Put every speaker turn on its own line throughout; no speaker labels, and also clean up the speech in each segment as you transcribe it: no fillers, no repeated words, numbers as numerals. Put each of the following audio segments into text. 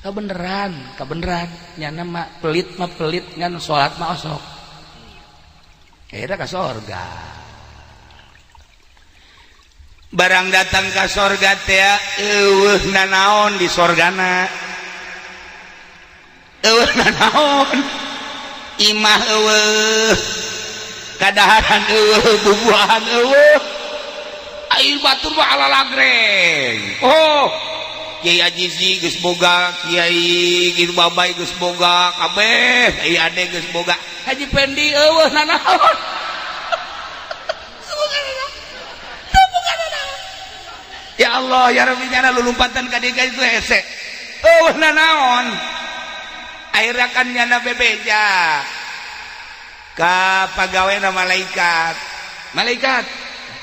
Kabeneran, kabeneran nyana mah pelit ngan salat mah osok. Akhirnya ka sorga. Barang datang ka sorga teh eueuh nanaon di sorgana. Eueuh nanaon. Imah eueuh. Kadaharan eueuh, bubuahan eueuh. Ai batur mah alalagreng. Oh, Kiai Ajizi geus boga, Kiai kitu Babay geus boga, kabeh ai ade geus boga. Haji Pendi eueuh nanaon. Ya Allah ya Rabbi nyana lulumpatan ka dieu itu hese. Eueuh nanaon. Akhirnya kan nyana bebeja ka pagawena malaikat. Malaikat,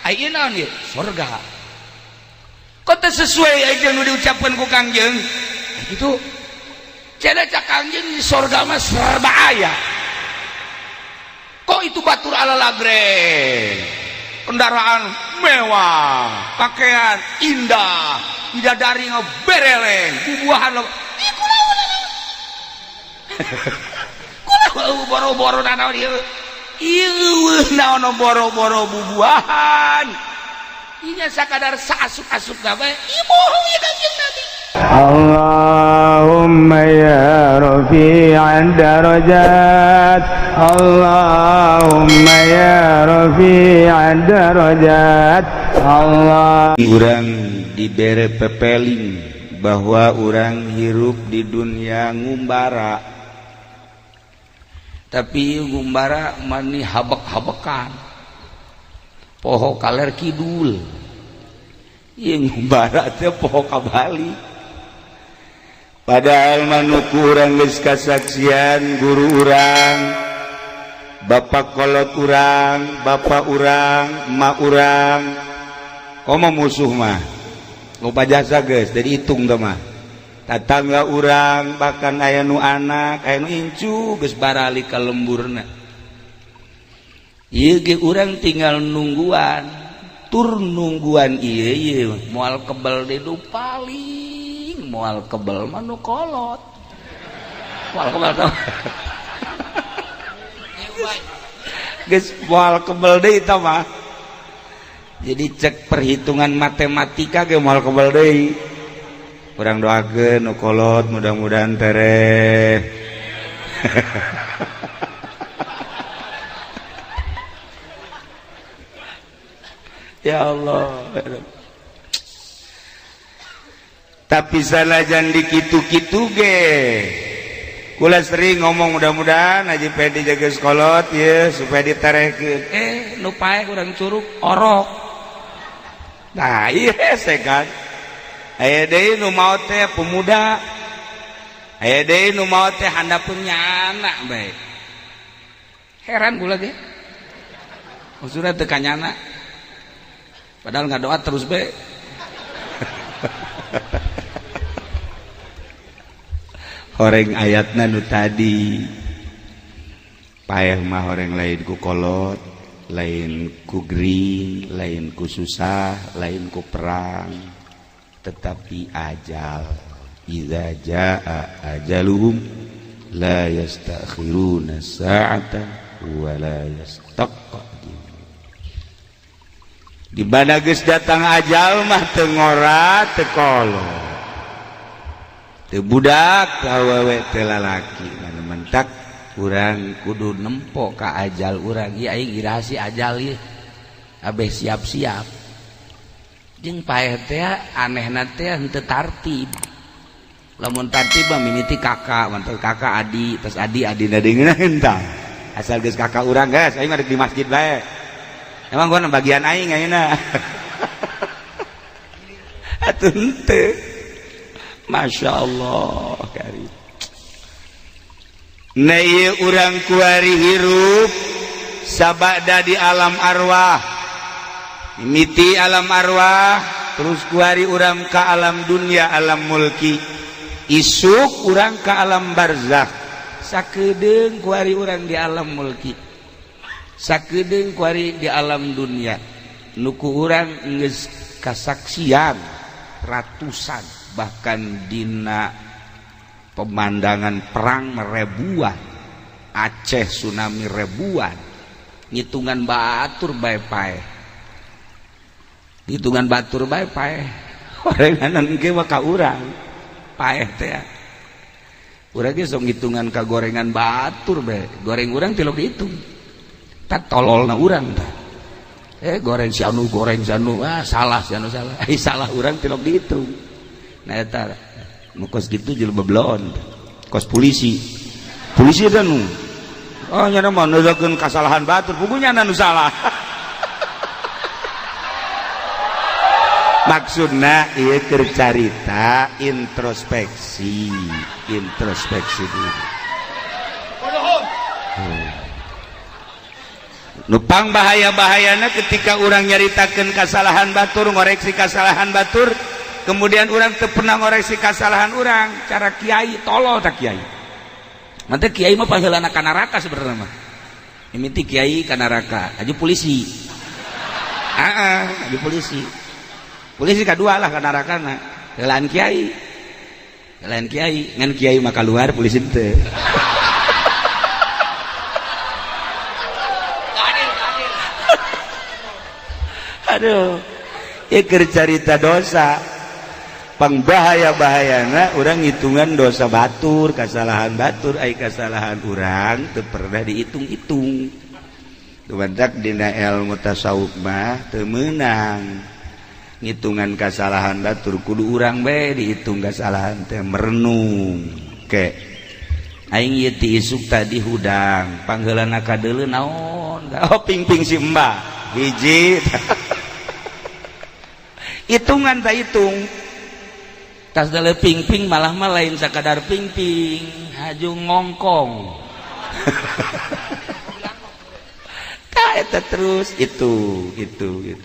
ai ieu naon ieu? Sorga. Kok teu sesuai aja nu diucapkeun ku Kangjeng? Gitu. Cenah cak Kangjeng di sorga mah serba aya. Kok itu batur ala lagreng? Kendaraan mewah, pakaian indah, bidadari bereleng, bubuahan lo. Ih kulawan. Boro-boro nanaon ieu. Ieu naon boro-boro bubuahan. Inya sakadar saasup-asup gawe, ieu bohong ieu Kangjeng Nabi.
Allahumma ya rafi'ad darajat, Allahumma ya rafi'ad darajat. Allah
urang dibere pepeling bahwa urang hirup di dunia ngumbara,
tapi ngumbara mani habek-habekan poho kaler kidul.
Ieu ngumbara teh poho ka Bali. Padahal manuku urang geus kasaksian guru urang, bapak kolot urang, bapak urang, emak urang, komo musuh mah loba jasa geus dari hitung teh mah. Tatangga urang bahkan aya nu anak, aya nu incu
geus baralik ka lemburna. Ieu ge urang tinggal nungguan, tur nungguan ieu ieu moal kebel deui paling moal kebel mah nu kolot. Moal kebel tah.
Geus moal kebel deui tah mah. Jadi cek perhitungan matematika ge moal kebel deui. Urang doakeun nu kolot mudah-mudahan tereh. Ya Allah. Tapi sanajan dikitu-kitu ge kula sering ngomong mudah-mudahan Haji Pedi jaga sekolot ya supaya diterehkeun.
Nu paeh urang curug orok.
Nah iya hese kan. Aya deui nu maot teh pemuda. Aya deui nu maot teh handapeun nyana bae.
Heran kula ge. Maksudna teu kanyana. Padahal nggak doa terus be.
Horeng ayatna nu tadi. Paeh mah horeng lain ku kolot, lain ku gering, lain ku susah, lain ku perang, tetapi ajal. Idza jaa ajaluhum la yastakhiruna sa'ata wa la yastaqdimun. Di mana geus datang ajal mah teu ngora teu kolot teu budak awewe teu lalaki. Mana mentak
urang kudu nempo ka ajal urang. Ieu aing irasi ajal ieu abeh siap-siap. Jeung paeh teh anehna teh henteu tartib. Lamun tartib mah mimiti kakak, mantel kakak adi, terus adi adina deungeun tah.
Asal geus kakak urang geus aing mah di masjid bae. Emang gua bagian aing ayeuna. Atuh henteu. Masya Allah karim. Nah ieu urang kuari hirup sabada di alam arwah. Mimiti alam arwah terus kuari urang ka alam dunia, alam mulki. Isuk urang ka alam barzakh.
Sakedeung kuari urang di alam mulki. Sakedeung kuari di alam dunia. Nuku urang geus kasaksian ratusan bahkan dina Pemandangan perang ribuan, Aceh tsunami ribuan, ngitungan batur bae paeh. Hitungan batur bae paeh. Gorenganan ge mah ka urang paeh teh. Urang ge sok ngitungan ka gorengan batur bae. Goreng urang tilok dihitung. Tak tololna urang tah. Goreng si anu, goreng si anu, ah salah si anu salah. Ai salah urang tilok dihitung. Nah eta nu kos kitu jelema belon. Kos polisi. Polisi eta nu. Oh nya mah neukeun kasalahan batur, pugunya nu salah. Maksudna ieu keur carita introspeksi, introspeksi diri. Nupang bahaya-bahayana ketika urang nyaritakeun kasalahan batur, ngoreksi kasalahan batur, kemudian urang teu pernah ngoreksi kasalahan urang, cara kiai tolol tak kiai. Nanti kiai mah pangheulana ka neraka sebenarnya mah. Mimiti kiai ka neraka, aju polisi. Heeh, aju polisi. Polisi kadua lah ka nerakana. Heulaan kiai. Heulaan kiai, ngan kiai mah kaluar polisi teu. Aduh, ieu keur carita dosa. Pangbahaya-bahayana urang ngitungan dosa batur, kasalahan batur, ai kasalahan urang teu pernah dihitung-hitung. Tumantak dina ilmu tasawuf mah teu meunang ngitungan kasalahan batur, kudu urang bae dihitung kasalahan teh merenung. Ke aing ieu ti isuk tadi hudang, pangheulana kadeuleu naon? Oh pingping si Mbah hiji. Hitungan tak hitung. Tas dale pingping malah mah lain sakadar pingping, haju ngongkong. Tah eta terus itu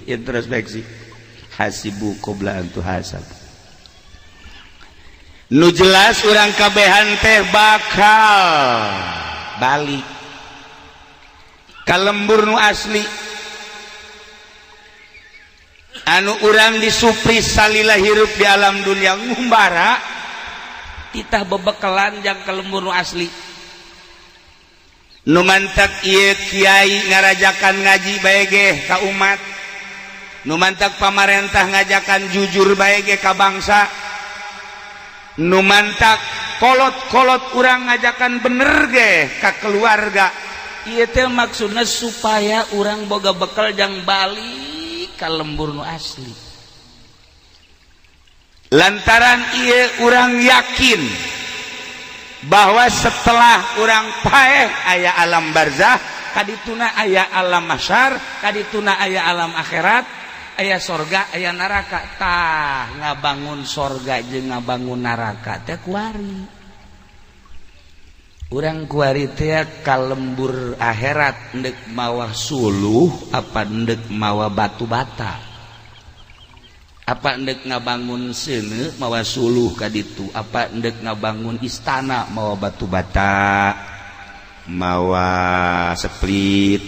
introspeksi. Hasibu qabla an tuhasab. Nu jelas urang kabehan teh bakal balik ka lembur nu asli. Anu urang disupri salila hirup di alam dunia ngumbara titah bebekelan jang ka lembur nu asli. Nu mantak ieu kiai ngarajakan ngaji bae ge ka umat, nu mantak pamarentah ngajakan jujur bae ge ka bangsa, nu mantak kolot-kolot urang ngajakan bener ge ka keluarga. Ieu teh maksudna supaya urang boga bekal jang balik ka lembur nu asli. Lantaran ieu urang yakin bahwa setelah urang paeh aya alam barzah, kadituna aya alam mahsyar, kadituna aya alam akhirat, aya sorga, aya neraka. Tah ngabangun sorga jeung ngabangun neraka teh kuari. Urang kuari teh ka lembur akhirat ndek mawa suluh apa ndek mawa batu bata, apa ndek ngabangun seuneu mawa suluh ka ditu, apa ndek ngabangun istana mawa batu bata, mawa split,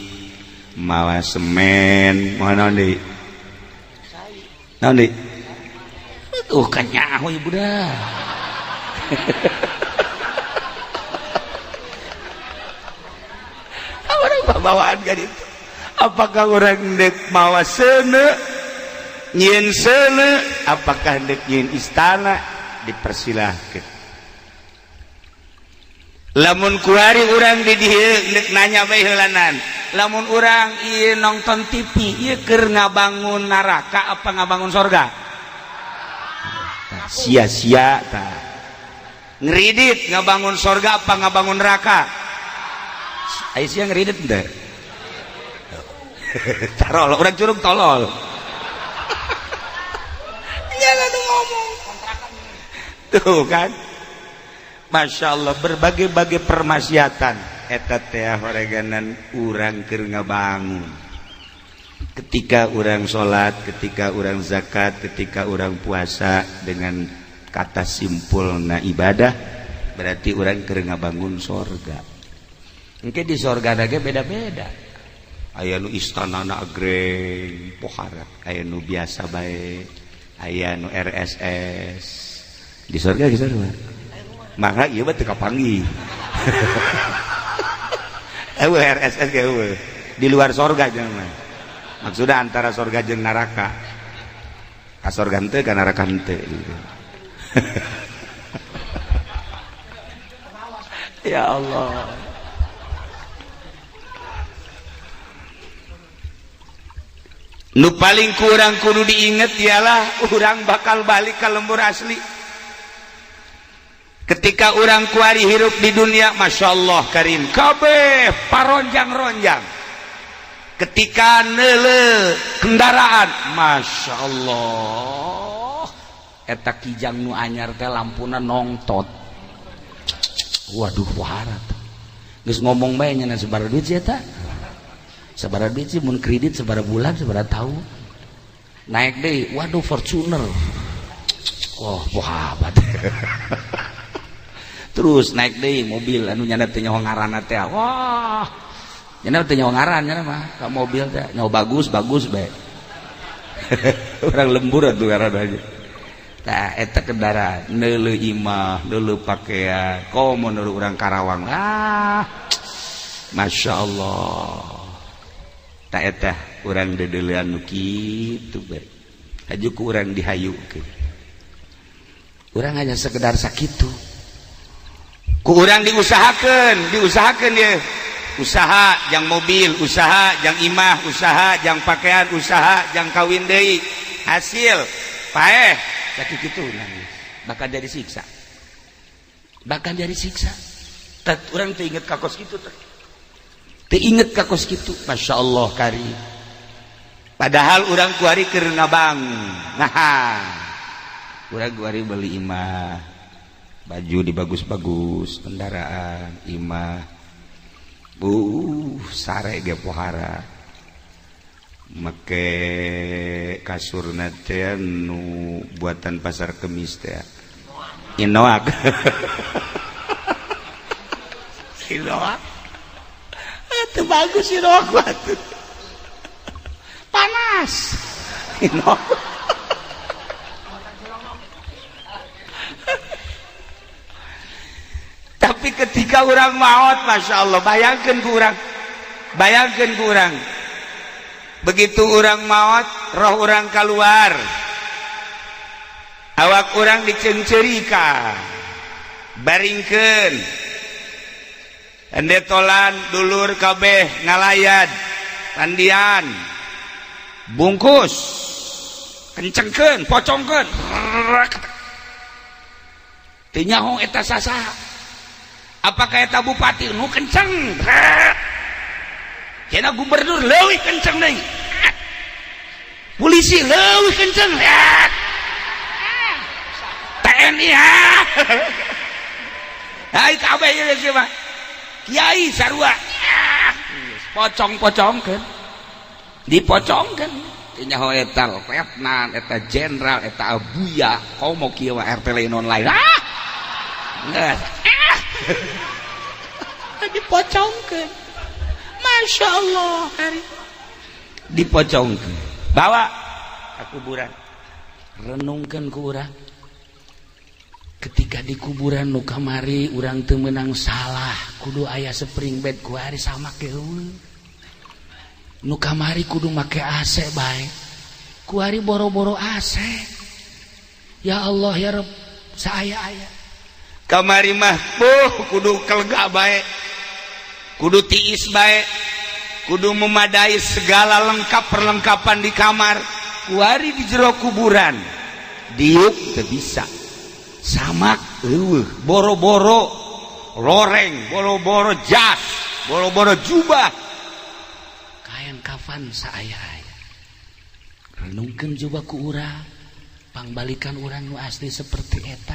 mawa semen, mawa naon deui? Naon deui? Tuh kanyaho ibu dah. Bawaan kan itu. Apakah orang dek mawa seuneu nyieun seuneu, apakah dek nyieun istana, dipersilahkan. Lamun kuari urang di dieu dek nanya bae heulanan. Lamun urang ieu nonton TV ieu keur ngabangun neraka apa ngabangun sorga? Sia-sia tah. Ngeridit ngabangun sorga apa ngabangun neraka? Aisyah ngeridit ente. Tarol, orang curug tolol. Ya lalu ngomong. Tuh kan. Masya Allah, berbagai-bagai permaksiatan. Eta teh horeganan urang keur ngabangun. Ketika urang salat, ketika urang zakat, ketika urang puasa, dengan kata simpulna ibadah, berarti urang keur ngabangun sorga. Engke di sorga ge beda-beda. Aya nu istanana agreng pohara, aya nu biasa bae, aya nu RSS. Di sorga geus sarua.
Maka ieu mah teu kapanggih. Eueuh RSS ge eueuh. Di luar sorga jeung mah. Maksudna antara sorga jeung neraka. Ka sorga henteu ka neraka henteu gitu. Ya Allah. Nu paling kurang kudu diinget ialah urang bakal balik ke lembur asli. Ketika urang kuari hirup di dunia, Masya Allah karim, kabeh paronjang-ronjang. Ketika neule kendaraan, Masya Allah, eta kijang nu anyar teh lampuna nongtot. Waduh, waharat. Geus ngomong bae nya sabaraha duit sih eta? Sabaraha duit sih mun kredit sabaraha bulan sabaraha tahun. Naik deui, waduh Fortuner. Oh, wahabat. Terus naik deui mobil anu nyana teh nyaho ngaranna teh. Wah. Nyana teh nyaho ngaran nyana mah ka mobil teh nyaho bagus bagus bae. Urang lembur atuh ngaranna aja. Tah eta kendaraan neuleuh imah, neuleuh pakaian, komo neuleuh urang Karawang. Ah. Masya Allah. Tah eta urang deudeulean nu kitu bae. Haju ku urang dihayukeun. Urang hanya sekedar sakitu. Ku urang diusahakeun, diusahakeun ye. Usaha jang mobil, usaha jang imah, usaha jang pakaian, usaha jang kawin deui. Hasil paeh sakitu kitu nangis. Bakal jadi siksa. Bakal jadi siksa. Tet urang teu inget ka kos kitu teh. Teu inget ka kos kitu, Masya Allah kari. Padahal urang kuari keur ngabang. Nah, urang kuari beli imah, baju dibagus-bagus, kendaraan, imah. Sare ge pohara. Make kasurna teh nu buatan pasar kemis teh. Inoak. Inoak. Itu bagus inoak batu. Panas. Inoak. Tapi ketika orang maot, Masya Allah, bayangkan ku orang, bayangkan ku orang. Begitu orang maot, roh orang keluar, awak orang diceungceurika, baringkeun, endetolan, dulur kabeh ngalayat, pandian, bungkus, kencengkeun, pocongkeun, teu nyaho eta sasaha. Apakah eta bupati nu kenceng? Kena gubernur leuwih kenceng deui. Polisi leuwih kenceng. TNI ha. Hai kabeh ieu geus mah. Kiai sarua. Pocong-pocongkeun. Dipocongkeun. Teu nyaho eta letnan, eta jenderal, eta abuya, komo kieu mah RT lain online. Ah. Geus. Dipocongkeun. Masya Allah, hari dipocongkeun. Bawa ke kuburan. Renungkeun ku urang. Ketika di kuburan nu kamari urang teu meunang salah, kudu aya spring bed ku ari sama eueuh. Nu kamari kudu make AC bae. Ku ari boro-boro AC. Ya Allah ya Rabb, saaya-aya. Kamari mah kudu kelega bae, kudu tiis bae, kudu memadai segala lengkap perlengkapan di kamar. Kuari di jero kuburan diuk teu bisa, samak eueuh, boro-boro loreng, boro-boro jas, boro-boro jubah, kain kafan saaya-aya. Renungkeun coba ku urang, pangbalikan urang nu asli seperti eta.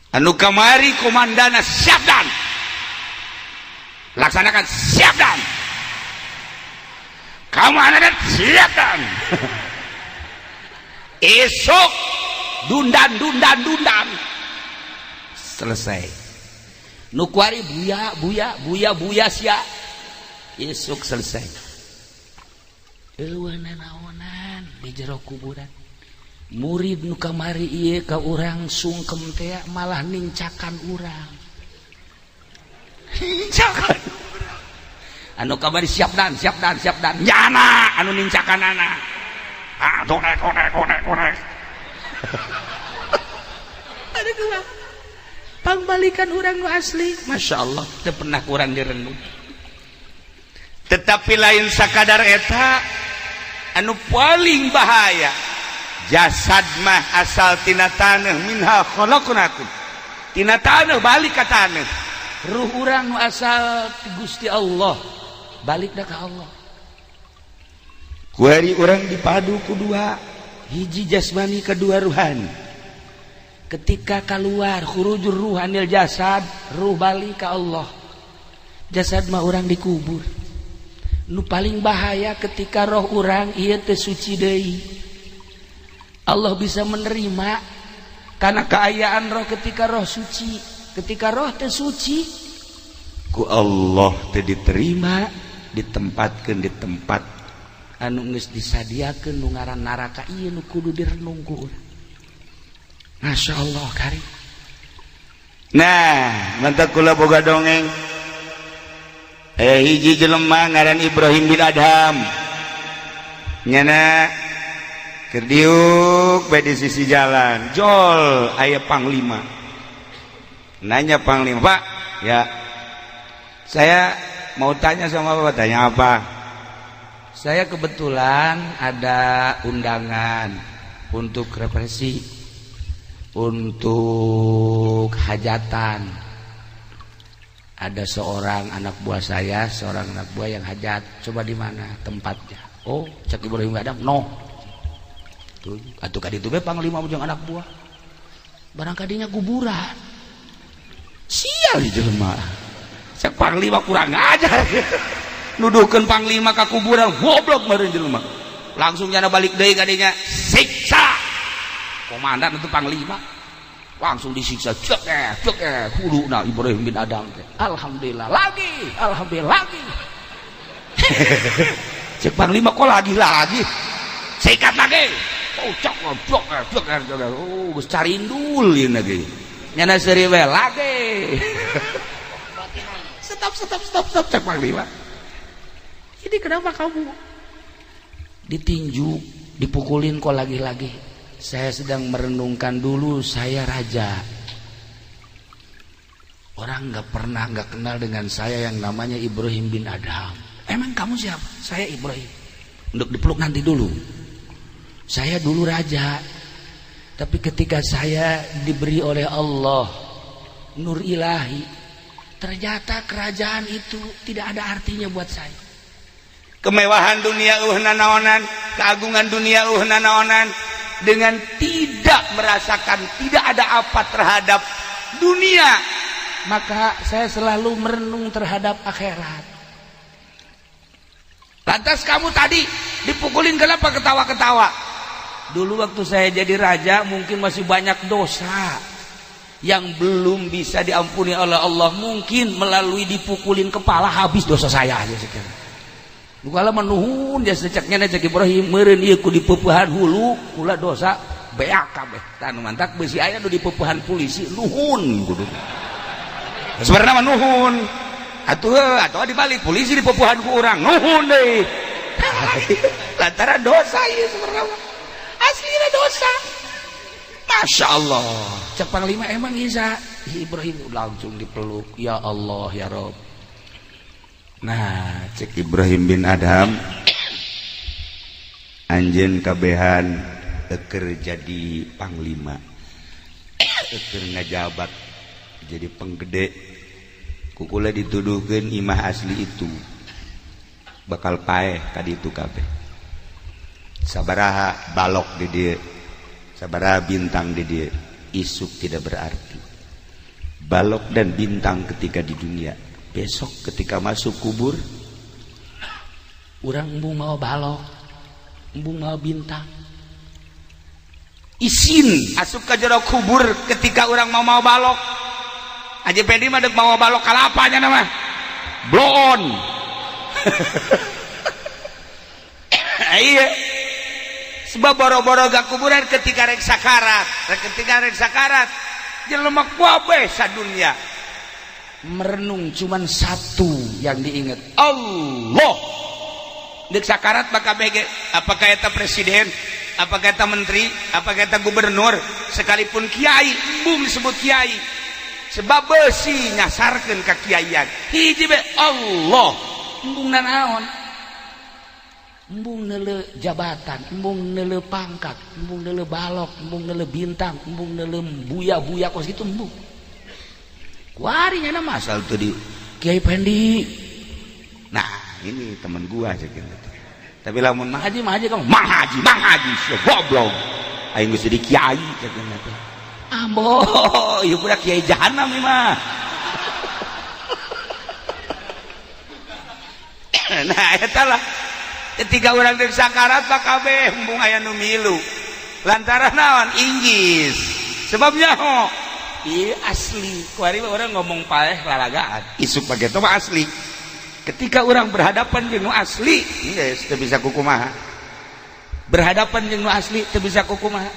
Anu kamari komandana siap dan laksanakan, siap dan kamu anak siap dan esok dundan dundan dundan selesai. Nu kuari buya buya buya buya sia esok selesai. Eueuh nanaonan di jero kuburan.
Murid nu kamari ieu ka urang sungkem teh malah nincakan urang. Nincakan. Anu kamari siap dan, siap dan, siap dan. Nyana anu nincakan anak. Ah, korek korek korek korek. Ada dua. Pangbalikan urang nu asli. Masya Allah, teu pernah kurang direnung.
Tetapi lain sakadar eta, anu paling bahaya jasad mah asal tina taneuh, minha khalaqnakum, tina taneuh balik ka taneuh.
Ruh urang nu asal ti Gusti Allah balik dah ka Allah.
Kuari urang dipadu ku dua, hiji jasmani, kedua ruhani.
Ketika keluar khurujur ruhanil jasad, ruh balik ka Allah, jasad mah urang dikubur. Nu paling bahaya ketika roh urang ieu teu suci deui. Allah bisa menerima karena keayaan roh ketika roh suci. Ketika roh teu suci,
ku Allah teu diterima, ditempatkan di tempat
anu geus disadiakeun nu ngaran neraka. Ieu nu kudu direnung ku urang. Masya Allah kari.
Nah, mantap kula boga dongeng. Hiji jelema ngaran Ibrahim bin Adham, nyana keur diuk bae di sisi jalan. Jol aya panglima nanya, "Panglima, Pak." "Ya." "Saya mau tanya sama Bapak." "Tanya apa?"
"Saya kebetulan ada undangan untuk represi, untuk hajatan. Ada seorang anak buah saya, seorang anak buah yang hajat. Coba di mana tempatnya?" "Oh," cek Ibrahim Adam, "no tuh atuh ka ditu be panglima jeung anak buah barang kadinya kuburan." Sial di jelema. Cek panglima, "Kurang ajar, nuduhkeun panglima ka kuburan, goblok meureun jelema." Langsung nyana balik deui kadinya, siksa. Komandan itu panglima langsung disiksa, cek eh cek eh huluna Ibrahim bin Adam teh. Alhamdulillah lagi, alhamdulillah lagi. Cek panglima, "Kok lagi lagi?" "Sikat lagi." Oh, cok cok cok cok. Oh, geus carindul ieu lagi. Nyana seuri we lagi. "Stop, stop, stop, stop," cek panglima. "Ini kenapa kamu ditinju, dipukulin, kok lagi-lagi?" "Saya sedang merenungkan, dulu saya raja. Orang nggak pernah nggak kenal dengan saya yang namanya Ibrahim bin Adham." "Emang kamu siapa?" "Saya Ibrahim." Untuk dipeluk nanti dulu. "Saya dulu raja. Tapi ketika saya diberi oleh Allah nur ilahi, ternyata kerajaan itu tidak ada artinya buat saya."
Kemewahan dunia euweuh nanaonan, keagungan dunia euweuh nanaonan, dengan tidak merasakan tidak ada apa terhadap dunia.
"Maka saya selalu merenung terhadap akhirat."
"Lantas kamu tadi dipukulin kenapa ketawa-ketawa?"
"Dulu waktu saya jadi raja mungkin masih banyak dosa yang belum bisa diampuni oleh Allah. Mungkin melalui dipukulin kepala habis dosa saya aja sekarang." Kala menuhun jasa ceknya cek Ibrahim, meureun ieu ku dipupuhan hulu kula dosa beak kabeh. Tah, nu mantak beusi aya nu dipupuhan polisi, nuhun kudu.
Sebenarnya mah nuhun atuh, atau dibalik, polisi dipupuhan ku urang, nuhun deui, lantaran dosa ieu sebenarnya aslinya dosa. Masya Allah.
Cek panglima, "Emang bisa?" Ibrahim langsung dipeluk, "Ya Allah, ya Rob."
Nah, cek Ibrahim bin Adham, "Anjeun kabehan eker jadi panglima, eker ngajabat jadi penggede, kukula dituduhkeun imah asli itu bakal paeh ka ditu kabeh. Sabaraha balok di dieu, sabaraha bintang di dieu, isuk tidak berarti. Balok dan bintang ketika di dunia, besok ketika masuk kubur."
Urang embung mau balok, embung mau bintang.
Isin asup ke jero kubur ketika orang mau mau balok aja. Pedi mah dek mau balok kalapanya nama bloon. Iya.
Sebab boro-boro gak kuburan ketika rek sakarat, ketika rek sakarat jelema kabeh sadunya merenung cuman satu yang diingat, Allah. Dek sakarat maka bege, apakah eta presiden, apakah eta menteri, apakah eta gubernur, sekalipun kiai, embung disebut kiai sebab besi nyasarkeun ka kiaian. Hiji be Allah, embung nanaon, embung neuleu jabatan, embung neuleu pangkat, embung neuleu balok, embung neuleu bintang, embung neuleu buya-buya kos gitu embung. Kuari nya masal tuh di Kiai Pendi. Nah, ini teman gua aja gitu. Tapi lamun Mang Haji, Mang Haji kamu, Mang Haji, Mang Haji, sia goblok. Aing geus jadi kiai cek teh. Ambo, ieu budak kiai jahanam ieu mah. Nah, eta lah. Ketika urang deuk sakarat mah kabeh embung aya nu milu. Lantaran naon? Inggis. Sebabnya ho, iya asli. Kuari orang ngomong paeh lalagaan. Isuk bagian itu mah asli. Ketika orang berhadapan jeung nu asli, geus teu bisa kukumaha. Berhadapan jeung nu asli teu bisa kukumaha.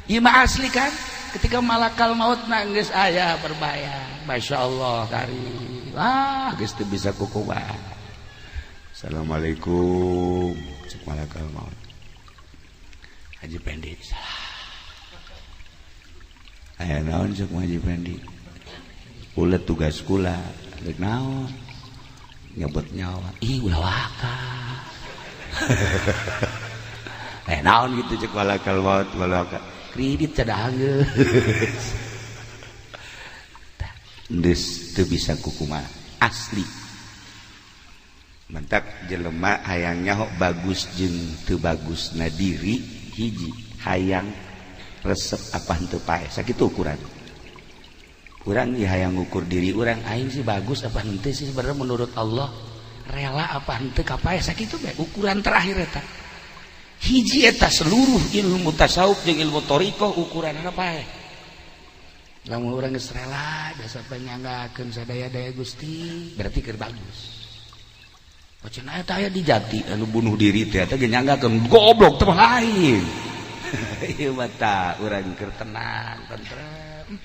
Ieu mah asli kan? Ketika malakal maut na geus aya berbayang. Masya Allah kari. Wah, geus teu bisa kukumaha. Assalamualaikum. Cek malakal maut. Haji Pendi. Salah. Aya naon cek Haji Pendi? Ulet tugas kula, rek naon? Nyebut nyawa. Ih, ulah waka. Naon gitu cek malakal maut, malakal. Kredit cadah geus. Geus teu bisa kukumaha. Asli. Mantak jelema hayang nyaho bagus jeung teu bagusna diri hiji hayang resep apa henteu paeh. Sakitu ukuran. Urang ieu hayang ngukur diri urang, aing sih bagus apa henteu sih sebenarnya menurut Allah, rela apa henteu ka paeh, sakitu bae ukuran terakhir eta. Hiji eta seluruh ilmu tasawuf jeung ilmu thariqah ukuranna paeh. Lamun urang geus rela jasa panyanggakeun sadaya-daya Gusti, berarti keur bagus. Cenah eta aya di jati anu bunuh diri teh eta ge nyanggakeun goblok teh lain. Ieu mah tah urang keur tenang tentrem.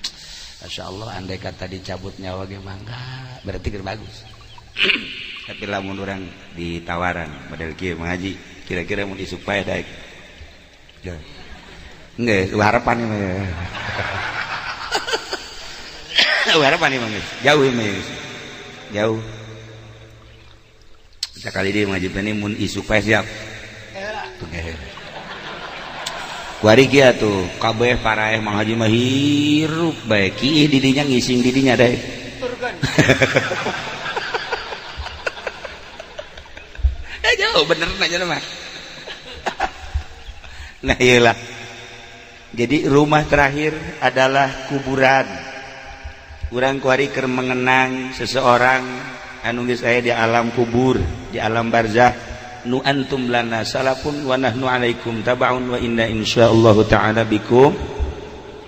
Masya Allah andai kata dicabut nyawa ge mangga berarti keur bagus. Tapi lamun urang ditawaran model kieu Mang Haji, kira-kira mun isuk paeh daek. Geus harapan ieu mah. Harapan ieu mah geus. Jauh ieu mah geus. Jauh. Sekali dia Mang Haji Pendi mun isuk paeh siap. Kuari kieu tuh kabeh paraeh Mang Haji mah hirup bae kiih didinya ngising didinya daek. Jauh bener nanya mah. Nah iyalah. Jadi rumah terakhir adalah kuburan. Urang kuari keur mengenang seseorang anu geus aya di alam kubur, di alam barzah. Nu antum lana salafun wa nahnu alaikum tabaun wa inna insyaallah ta'ala bikum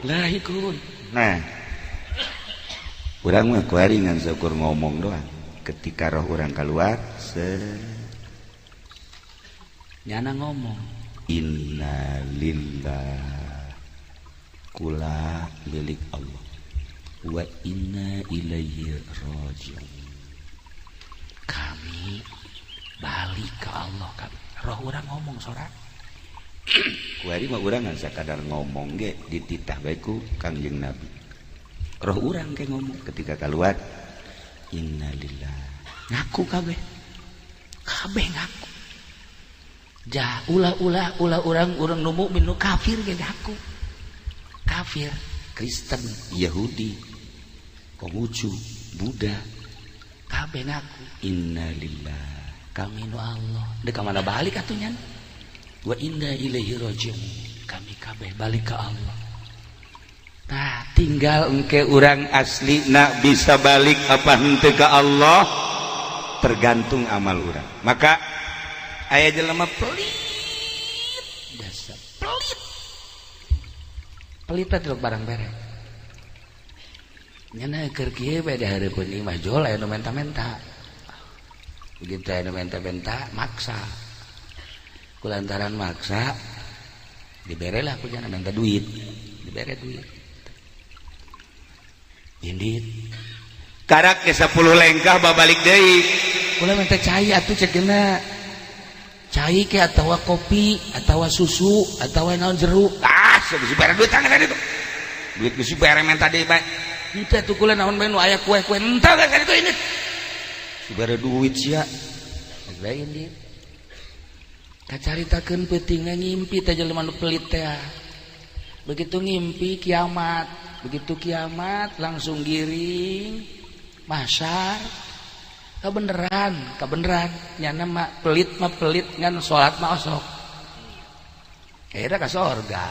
lahikun. Nah, urang mah kuari ngan syukur ngomong doang. Ketika roh urang keluar se nyana ngomong inna lillah, kula milik Allah, wa inna ilaihi rajiun. Kami balik ke Allah. Kami roh urang ngomong sorak. Kuari mah urang ngan sakadar ngomong ge dititah bae ku Kangjeng Nabi. Roh urang ke ngomong ketika keluar innalillah, ngaku kabeh. Kabeh ngaku. Jah ulah-ulah ulah urang-urang nu mukmin nu kafir ge ngaku. Kafir, Kristen, Yahudi, Konghucu, Buddha, kabeh ngaku innalillah, kami nu Allah. Deuk ka mana balik atuh nyan? Wa inna ilaihi rajiun. Kami kabeh balik ke Allah. Tah tinggal engke urang asli nak bisa balik apa henteu ka Allah tergantung amal urang. Maka aya jelema pelit, dasar pelit. Pelit teh barang berek. Nyana keur kieu bae dihareupeun imah jol aya nu menta-menta. Begitu aya nu menta-menta maksa. Kulantaran maksa Dibere lah ku nyana, minta duit, dibere duit, indit.
Karak ke 10 lengkah, babalik deui.
Kula minta cai atuh, cekna, cai ke atawa kopi atawa susu atawa naon, jeruk. Ah, geus bare duit tangan itu, duit geus bare, minta deui bae. Henteu tuh, kula naon bae nu aya kue-kue. Henteu, geus itu ini bare duit sia. Lain dia kacaritakeun, peutingna ngimpi teh jelema nu pelit teh. Begitu ngimpi kiamat, begitu kiamat langsung giring mahsyar, kebeneran kebeneran nyana mah pelit mah pelit, ngan salat mah osok, akhirnya ke sorga.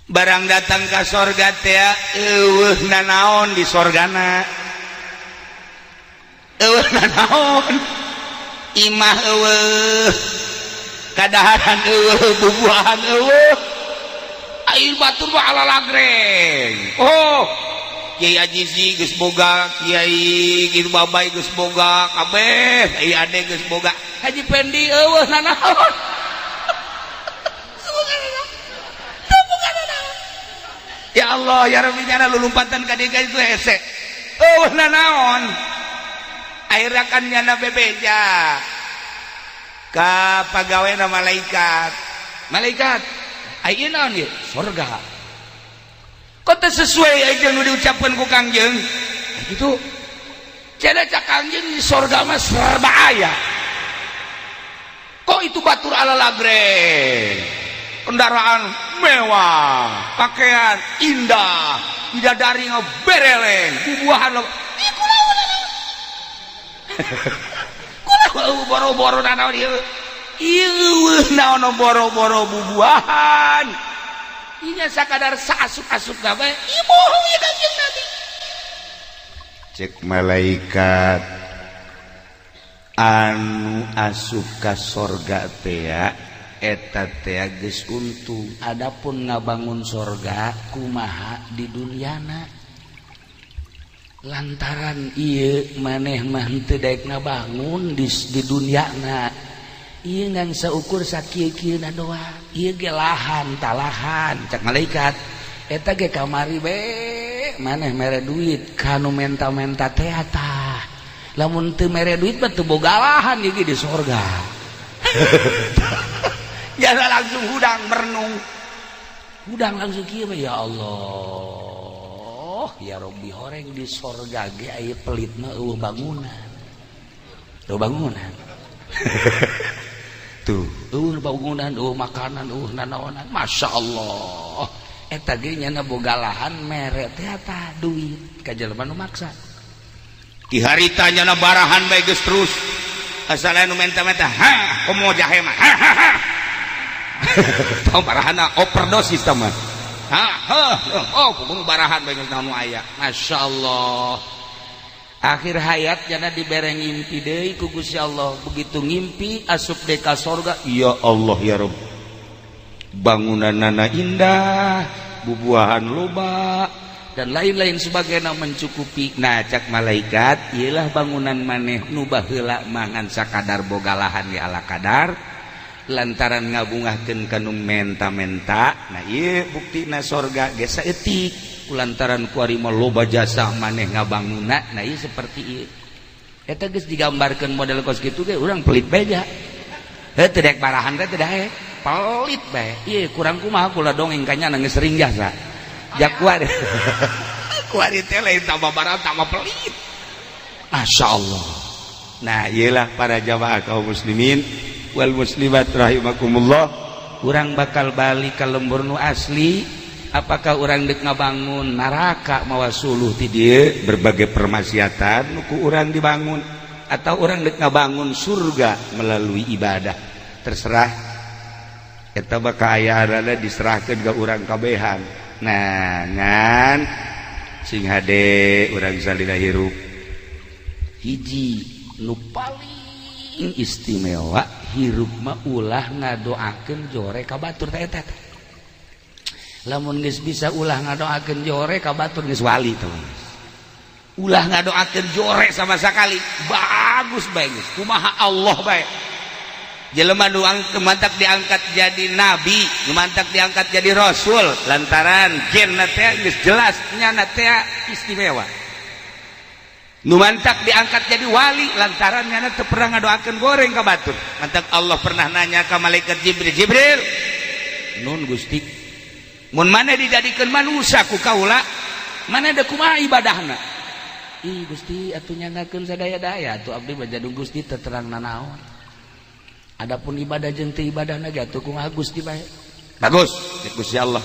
Barang datang ke sorga teh, euweuh nanaon di sorgana, euweuh nanaon, imah euweuh, kadaharan euweuh, bubuahan euweuh, ai batur mah alalagreng. Oh, Kiai Ajizi geus boga, Kiai kitu, Babay geus boga kabeh, Kiai Ade geus boga,
Haji Pendi euweuh nanaon.
Ya Allah ya Rabbi, nyana lulumpatan ka dieu itu hese, euweuh nanaon. Akhirnya kan nyana bebeja ka pagawe malaikat.
Malaikat, ai naon ieu? Sorga.
Kok teu sesuai aja nu diucapkeun ku Kangjeng?
Gitu cenah cak Kangjeng, di sorga mah serba aya,
kok itu batur ala lagreng, kendaraan mewah, pakaian indah, bidadari bereleng, bubuahan lo. Kula boro-boro nanaon ieu, ieu naon, boro-boro bubuahan.
Inya sakadar saasup-asup gawe, ieu bohong ya Kangjeng Nabi.
Cek malaikat, anu asup ka sorga teh eta teh geus untung.
Adapun ngabangun sorga kumaha di duniana, lantaran ieu maneh mah henteu daek ngabangun di duniana ieu, ngan saukur sakieu-kieuna doang. Ieu ge lahan talahan, cak malaikat, eta ge kamari be maneh mere duit kanu menta-menta teh. Tah, lamun teu mere duit mah teu boga lahan ieu ge di sorga.
Jangan langsung hudang merenung.
Hudang langsung kieu mah, ya Allah ya Robbi, horeng di sorga ge aya pelit mah euweuh bangunan, euweuh bangunan.
Tuh.
Euweuh bangunan, euweuh makanan, euweuh nanaonan. Masya Allah, eta ge nyana boga lahan, mere teh tah duit ka jelema nu maksa.
Di harita nyana barahan bae geus terus, asal anu menta-menta, ha, komo jahe mah, ha ha ha. Tau barahana overdosis tah mah. Ha ha, oh, kudu barahan bae geus naon nu aya.
Masya Allah, akhir hayat jana dibere ngimpi deui ku Gusti Allah. Begitu ngimpi asup deui ka sorga.
Ya Allah ya Rabb, bangunanana indah, bubuahan loba,
dan lain-lain sebagainya, mencukupi. Nah, cak malaikat, ialah bangunan maneh nu baheula mangan sakadar boga lahan di ala kadar lantaran ngabungahkeun kanu menta-menta.
Nah, ieu buktina sorga ge saeutik.
Lantaran kuari mah loba jasa maneh ngabangunna. Nah, ieu seperti ieu, eta geus digambarkeun model kos kitu ge urang pelit beja heuh, teu daek barahan teh, teu daek, pelit bae. Ieu kurang kumaha kula dongeng ka nyana, geus sering jasa jak kuari.
Kuari teh lain tambah barang, tambah pelit.
Masya Allah.
Nah, iyalah para jamaah kaum muslimin wal muslimat rahimakumullah.
Urang bakal balik ke lembur nu asli. Apakah urang dek ngabangun neraka mawa suluh ti dieu?
Berbagai permaksiatan nu ku urang dibangun, atau urang dek ngabangun surga melalui ibadah, terserah. Eta bakal aya diserahkan ke urang kabehan. Nah, ngan sing hade urang salila hirup.
Hiji nu paling istimewa, hirup mah ulah ngadoakeun jore ka batur teh. Eta lamun geus bisa ulah ngadoakeun jore ka batur, geus wali tuh.
Ulah ngadoakeun jore sama sekali, bagus bae geus kumaha Allah bae.
Jelema nu mantak diangkat jadi nabi, nu mantak diangkat jadi rasul lantaran genna teh geus jelas nyana teh istimewa. Nu mantak diangkat jadi wali lantaran nyana teu pernah ngadoakeun goreng ka batur. Mantak Allah pernah nanya ka malaikat Jibril, "Jibril, nun Gusti, mun maneh dijadikeun manusia ku kaula, maneh deuk kumaha ibadahna?" "Ih Gusti, atuh nyangakeun sadaya-daya atuh abdi mah jadung Gusti teu terang nanaon. Adapun ibadah jeung teu ibadahna ge atuh kumaha Gusti bae." "Bagus," cek Gusti Allah.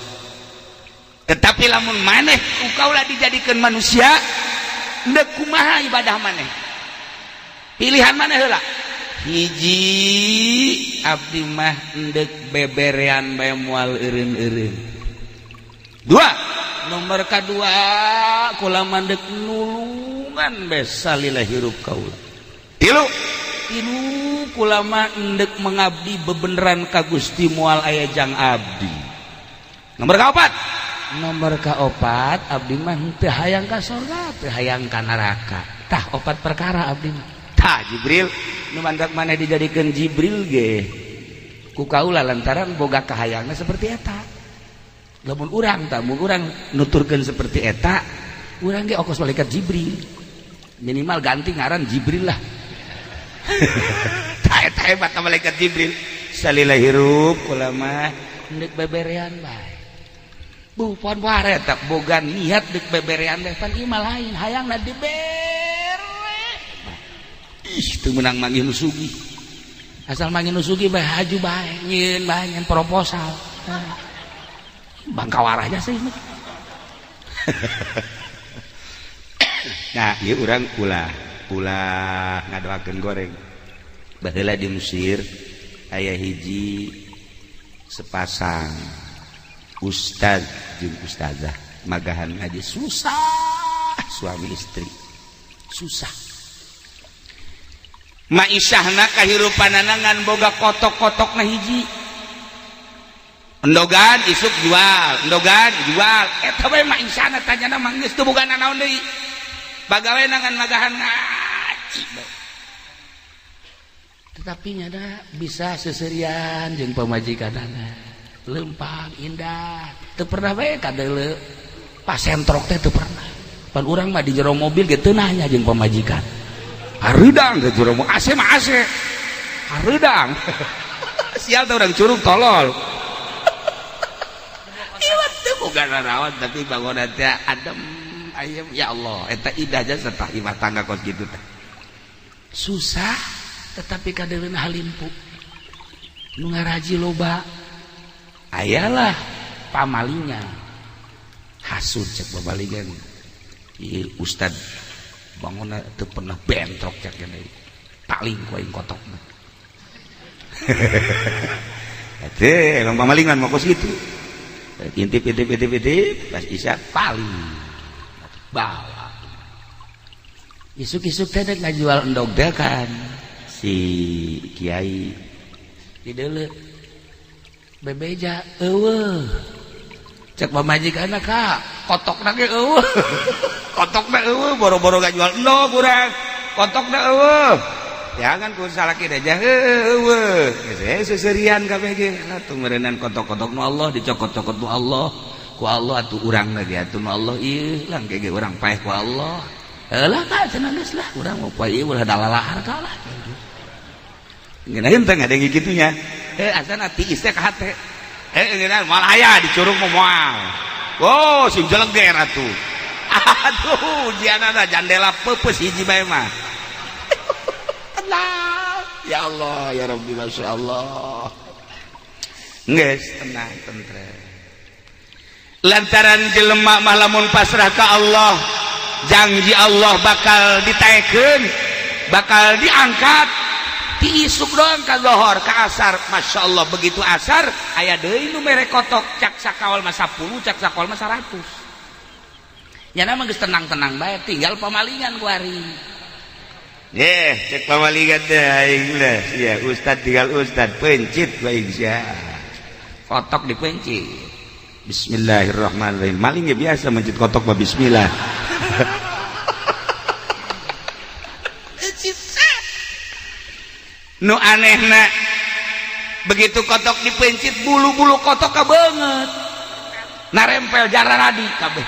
"Tetapi lamun maneh ku kaula dijadikeun manusia, deuk kumaha ibadah maneh? Pilihan maneh heula. Hiji, abdi mah endek beberean bae moal eureun-eureun. Dua, nomor kadua, kula mah ndek nulungan bae salila hirup kaula. Tilu, tilu, kula mah endek mengabdi bebeneran ka Gusti, moal aya jang abdi. Nomor kaopat, nomor kaopat, abdi mah teu hayang ka sorga, teu hayang ka neraka. Tah, opat perkara abdi mah." Tah, Jibril, nu mantak maneh dijadikeun Jibril ge ku kaula lantaran boga kahayangna seperti eta. Lamun urang tah, mun urang nuturkeun seperti eta, urang ge okos malaikat Jibril, minimal ganti ngaran Jibril lah. Tah, eta hebat malaikat Jibril. Salila hirup kula mah endek beberean bae. Bu pon ware tak boga niat dek beberean bae, pan ieu mah lain, hayangna dibere. Ih, teu meunang manggih nu sugih. Asal manggih nu sugih bae, haju bae, nyieun bae, nyen proposal. Bangka warahnya sih. Nah, ieu urang ulah ulah ngadoakeun goreng. Baheula di Mesir aya hiji sepasang ustad jeung ustazah magahan ngaji susah, suami istri susah. Maisahna kahirupanana ngan boga kotok-kotokna hiji, endogan isuk jual, endogan jual, eta we maisahna. Tanyana mah geus teu boga nanaon deui, bagawe ngan magahan ngaji bae. Tetapi nyana bisa seserian jeung pamajikanana, lempang, indah, teu pernah bae kadeuleu pasentrok teh, teu pernah. Pan urang mah di jero mobil ge teu nanya jeung pamajikan, hareudang ke jero mobil, AC mah AC hareudang. Sial teh urang curug tolol. Iwat teu boga nanaon, tapi bangunan teh adem ayem. Ya Allah, eta indah jasa tah imah tangga kos kitu teh. Susah tetapi kadeuleuna halimpu, nu ngaraji loba. Ayalah pamalingan, hasud. Cek pamalingan, "Ieu ustad bangunna teu pernah bentrok," cek gini, "paling ku aing kotokna." Teh emang pamalingan mah kos kitu. Intip intip intip intip, pas isya paling bawa. Isuk-isuk teh dek ngajual endog teh kan si kiai dideuleu, bebeja eueuh. Cek pamajikanna, "Ka kotokna ge eueuh, kotokna eueuh, boro-boro ngajual endog urang, kotokna eueuh." Jangan ku salaki aja eueuh geus seserian kabeh ge atuh meureunnan kotok-kotok nu Allah dicokot-cokot nu Allah ku Allah atuh urang lagi atuh nu Allah ieu lang ge urang paeh ku Allah. Heula ka cenah, geus lah urang mau poe ieu ulah dalalahar ka lah. Ngeunaheun teh ngadenge kitunya. Eh, asana tiis teh ka hate. Eh, ngeunaheun moal aya dicurug mah moal. Oh, sing jeleger atuh. Aduh, ujianana jandela peupeus hiji bae mah. Tenang. Ya Allah, ya Rabbi, Masya Allah. Geus tenang, tentrem. Lantaran jelema mah lamun pasrah ka Allah, janji Allah bakal ditaekeun, bakal diangkat. Ti isuk doang ka lohor, ka asar, Masya Allah, begitu asar aya deui nu mere kotok, cak sakawal mah 10, cak sakawal mah 100. Nyana mah geus tenang-tenang bae, tinggal pamalingan kuari. Ye, cek pamalingan teh aing lah sia ustad, tinggal ustad pencit bae sia. Kotok dipencit. Bismillahirrahmanirrahim. Maling ya biasa mencit kotok mah bismillah. Nu anehna Begitu kotok dipencit, bulu-bulu kotok ka banget narempel jaradi kabeh.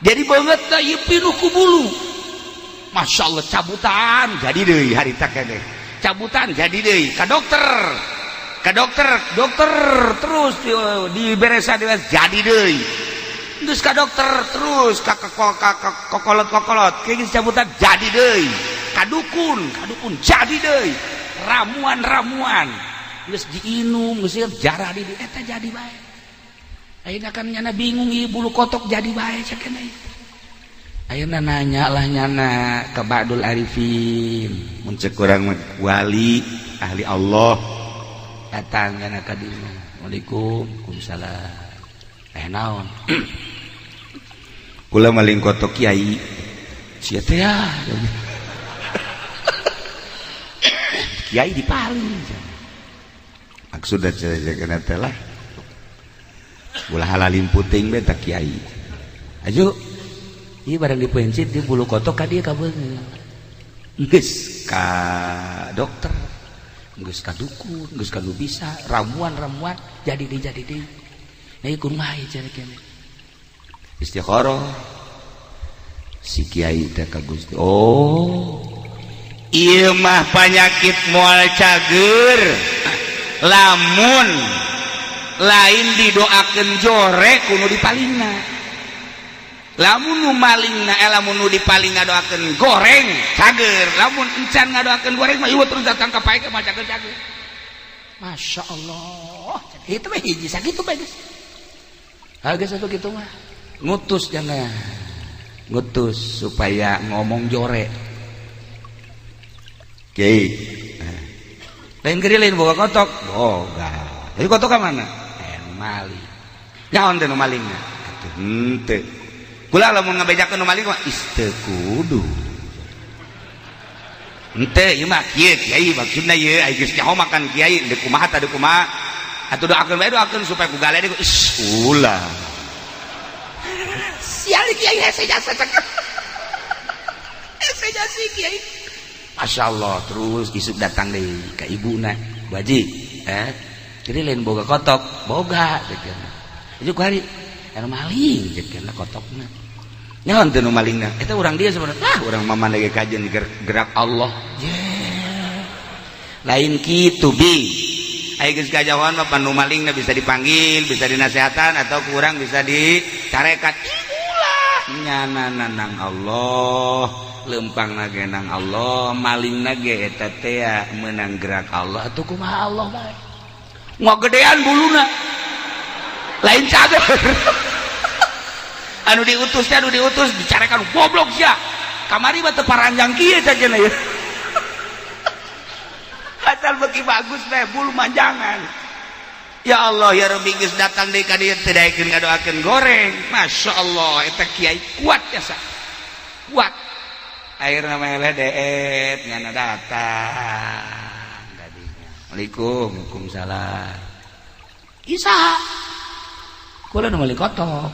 Jadi banget teh ieu pinuh ku bulu. Masya Allah, cabutan jadi deui harita keneh. Cabutan jadi deui ka dokter. Ka dokter, dokter terus diberesa diberes jadi deui. Terus ka dokter terus ka kokolot-kokolot kayak gitu, cabutan jadi deui. Ka dukun, ka dukun jadi deui. Ramuan-ramuan geus diinum, geus jarah di eta jadi bae. Ayeuna kan nyana bingung, ieu bulu kotok jadi bae cek keneh. Ayeuna nanya lah nyana ke Ba'dul Arifin.
Mun cek urang mah wali, ahli Allah.
Datang nyana ka dieu. Assalamualaikum. Waalaikumsalam. Eh, naon?
Kula maling kotok, Kiai.
Sia teh ya. Kiai dipaling.
Maksudna cenah teh lah. Ulah halalim puting be tak kiai.
Aju. Ieu barang dipencit di bulu kotok ka dieu kabeungeut. Geus ka dokter, geus ka dukun, geus ka nu bisa, ramuan-ramuan jadi deui, jadi deui. Nah, ieu kumaha ieu cenah kene?
Istikharah si kiai teh ka Gusti. Oh, ieu mah panyakit moal cager lamun lain didoakeun jore ku nu dipalingna. Lamun nu malingna, eh, lamun nu dipaling ngadoakeun goreng cager, lamun encan ngadoakeun goreng mah ieu terus datang ka pae mah cager cager.
Masya Allah, itu mah hiji sakitu bae geus. Ah, geus atuh kitu mah. Ngutus jangan ngutus supaya ngomong jore.
Kiai.
Lain geri lain boga kotok.
Boga. Jadi kotok ka mana?
Eh, nu maling.
Nyaon teh nu malingna? Atuh henteu. Kula lamun ngabejakeun nu maling mah is teu kudu. Henteu ieu mah kieu kiai maksudna ieu ai geus nyaho makan kiai deuk kumaha tah deuk kumaha. Atuh doakeun bae, doakeun supaya ku gale deui. Is ulah.
Sial kiai hese jasa cek. Hese jasa kiai. Masya Allah, terus isuk datang deui ka ibuna. Bu Haji, eh, jadi lain boga kotok, boga cek. Itu ku hari anu maling cek kotokna.
Nyaon teh nu malingna?
Eta urang dia sebenarnya.
Ah, urang mah ge kajen gerak Allah.
Yeah. Lain kitu bi.
Ai geus kajahoan mah pan nu malingna bisa dipanggil, bisa dinasehatan atau kurang bisa dicarekan. Ulah
nyana nang Allah, lempang ge nang Allah, maling ge eta teh menang gerak Allah atuh kumaha Allah bae. Ngagedean buluna. Lain cager.
Anu diutus teh, anu diutus dicarekan, goblok sia. Kamari mah teu paranjang kieu cajeuna ya. Asal beuki bagus teh bulu manjangan. Ya Allah ya Rabbi, geus datang deui ka dieu teu daekeun ngadoakeun goreng. Masya Allah, eta kiai kuat jasa. Kuat. Akhirna mah eleh deet ngana datang kadinya.
Assalamualaikum. Waalaikumsalam. Isa. Kula nu meuli kotok.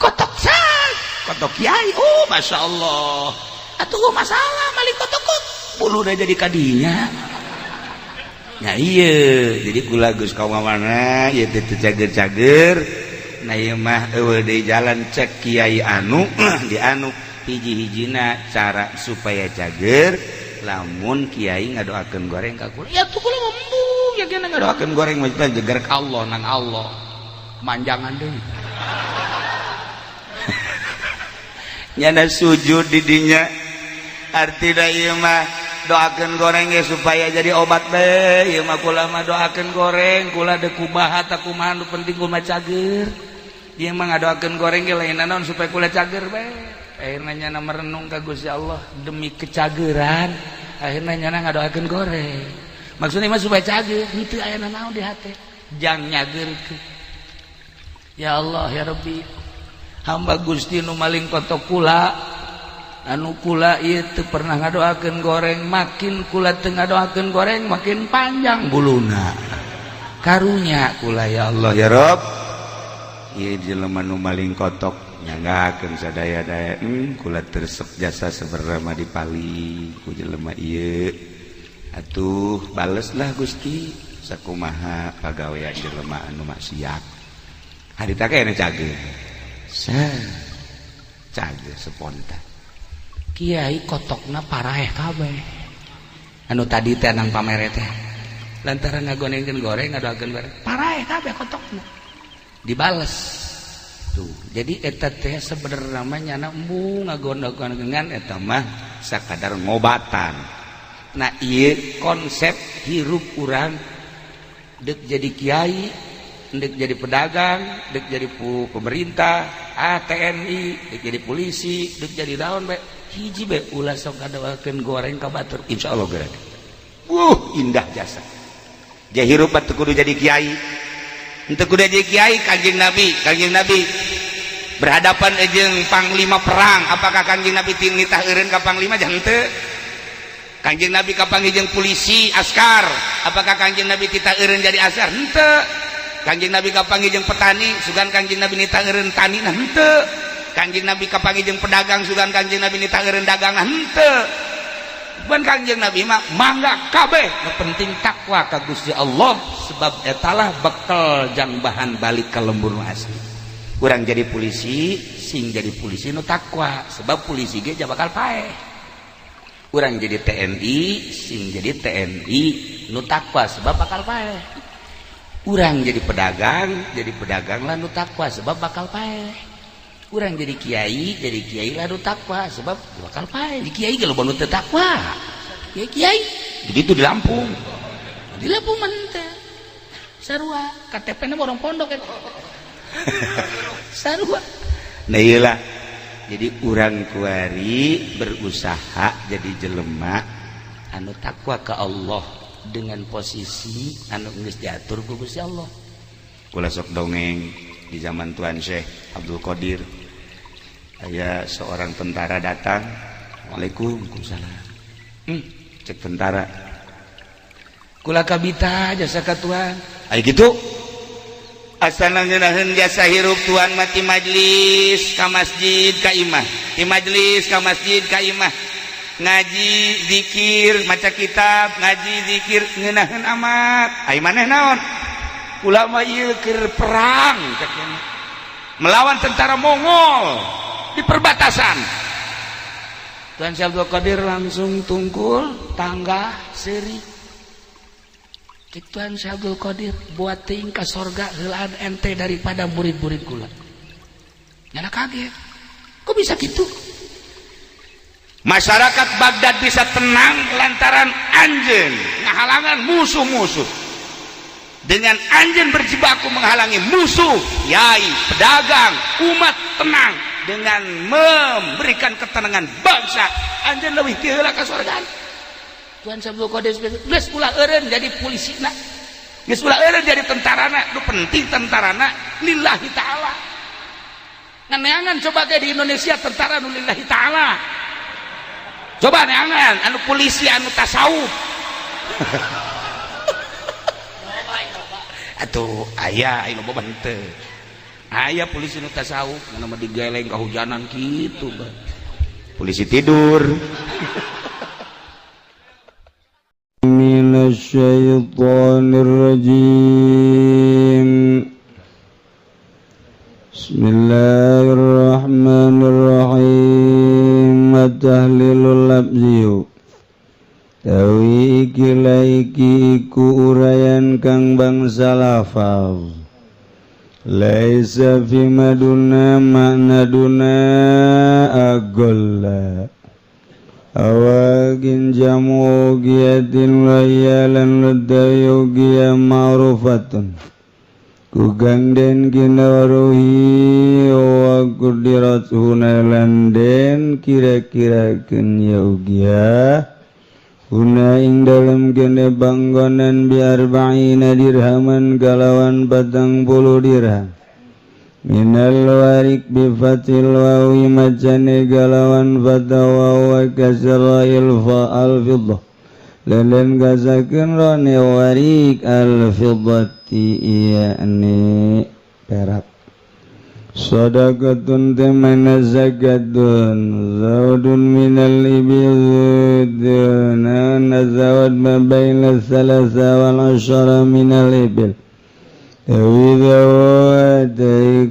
Kotok sah.
Kotok kiai. Oh, Masya Allah.
Atuh masalah maling kotok kok buluna jadi kadinya.
Ya iya, jadi kula geus ka mana ieu teh teu cager-cager. Nah ieu mah eueuh deui jalan cek kiai anu di anu hiji-hijina cara supaya cager lamun kiai ngadoakeun goreng ka kula.
Ya tuh kula embung ya kena
ngadoakeun goreng mah jeger
ka Allah nang Allah. Manjangan deui.
Nyana sujud di dinya. Artina ieu mah doakeun goreng ge supaya jadi obat bae.
Ieu mah kula mah doakeun goreng, kula deuk kumaha ta kumaha nu penting kula cager. Ieu mah ngadoakeun goreng ge lain naon supaya kula cager bae. Akhirna nyana merenung ka Gusti Allah demi kecageran, akhirna nyana ngadoakeun goreng. Maksudnya mah supaya cager, henteu aya naon di hate. Jang nyageurkeun. Ya Allah ya Rabbi, hamba Gusti nu maling kotok kula, anu kula ieu teu pernah ngadoakeun goreng, makin kula teu ngadoakeun goreng makin panjang buluna. Karunya kula ya Allah
ya Rabb. Ieu jelema nu maling kotok nyanggakeun sadaya-daya, kula teu resep jasa sebenarnya mah dipaling ku jelema ieu.
Atuh baleslah Gusti sakumaha pagawean jelema anu maksiat. Harita kene cager. Sa cager spontan. Kiai kotokna paraeh kabeh. Anu tadi teh nang pamere teh. Lantaran ngagonengkeun goreng ngadoakeun goreng. Paraeh kabeh kotokna. Dibales. Tuh, jadi eta teh sebenarnya namanya anak embung ngagonengkeun eta mah sakadar ngobatan. Nah, ieu konsep hirup urang dek jadi kiai, dek jadi pedagang, dek jadi pemerintah, TNI, dek jadi polisi, dek jadi naon bae. Hiji bae ulah sok ngadoakeun goreng ka batur, insyaallah geura. Indah jasa. Jadi hirup teu kudu jadi kiai. Henteu kudu jadi kiai Kanjeng Nabi berhadapan jeung panglima perang, apakah Kanjeng Nabi nitah eureun ka panglima? Jangan teu. Kanjeng Nabi kapanggih jeung polisi askar, apakah Kanjeng Nabi titah eureun jadi askar? Henteu. Kanjeng Nabi kapanggih jeung petani, sugan Kanjeng Nabi nitah eureun tani? Nah, henteu. Kanjeng Nabi kapanggih jeung pedagang, sugan Kanjeng Nabi nitah eureun dagang? Nah, henteu. Bukan Kanjeng Nabi mah mangga kabeh, nu penting takwa ka Gusti Allah, sebab etalah bekal jang bahan balik ka lembur nu asli. Urang jadi polisi, sing jadi polisi nu takwa, sebab polisi ge bakal paeh. Urang jadi TNI, sing jadi TNI nu takwa, sebab bakal paeh. Urang jadi pedagang lah nu takwa, sebab bakal paeh. Urang jadi kiai lah nu takwa, sebab bakal paeh. Di kiai ge loba nu teu takwa. Kiai kiai begitu di Lampung. Di Lampung mah teh sarua KTP na orang pondok eta. Sarua. Nah iyalah. Jadi urang kuari berusaha jadi jelema anu takwa ke Allah dengan posisi anu geus diatur ku Gusti Allah. Kula sok dongeng di zaman Tuan Syekh Abdul Qadir. Aya seorang tentara datang, waalaikumsalam. Cek tentara. Kula kabita jasa ka tuan. Aya gitu. Asana ngeunaheun jasa hirup tuan mati majlis ka masjid ka imah. Di majlis ka masjid ka imah. Ngaji zikir maca kitab, ngaji zikir ngeunaheun amat. Ai maneh naon? Kula mah ieu keur perang cek melawan tentara Mongol di perbatasan. Tuan Syekh Abdul Qadir langsung tungkul tangga seuri. Cek Tuan Syekh Abdul Qadir buat ting ka sorga heulaan ente daripada murid-murid kula. Nyana kaget. Kok bisa gitu? Masyarakat Baghdad bisa tenang lantaran anjeun ngahalangan musuh-musuh. Dengan anjeun berjibaku menghalangi musuh, yai, pedagang, umat tenang dengan memberikan ketenangan bangsa. Anjeun leuwih ti heula ka sorga. Tuan Syekh Abdul Qadir geus ulah eureun jadi polisina. Geus ulah eureun jadi tentarana, nu penting tentarana lillahi ta'ala. Nganeangan coba ge di Indonesia tentara nu lillahi ta'ala. Coba neangan anu polisi anu tasawuf. Atuh aya anu loba henteu. Aya polisi nu tasawuf mana mah digeleng kahujanan kitu bah. Polisi tidur.
Minasyaitonir rajim. Bismillahirrahmanirrahim. At-tahlilul lafziyu tawi iki laiki iku urayan kang bangsa lafal. Laisa fi maduna makna duna agolla awagin jamu giyatin layalan ludayu giya ma'rufatun kugang den kinawaruhi wa kudirat hunalan den kira-kira ken yaugia huna ing dalem kene panggonan bi arba'ina dirhaman kalawan 40 dirham minal warik bi fatil wawi macane galawan fatawa wa kasrail fa al fiddah lelen gazakeun rone warik al fiddati yakni perak. Sadaqatun temana zakatun zawdun minal ibil nazawad ma baina thalatha wal asyara minal ibil Dewi dawat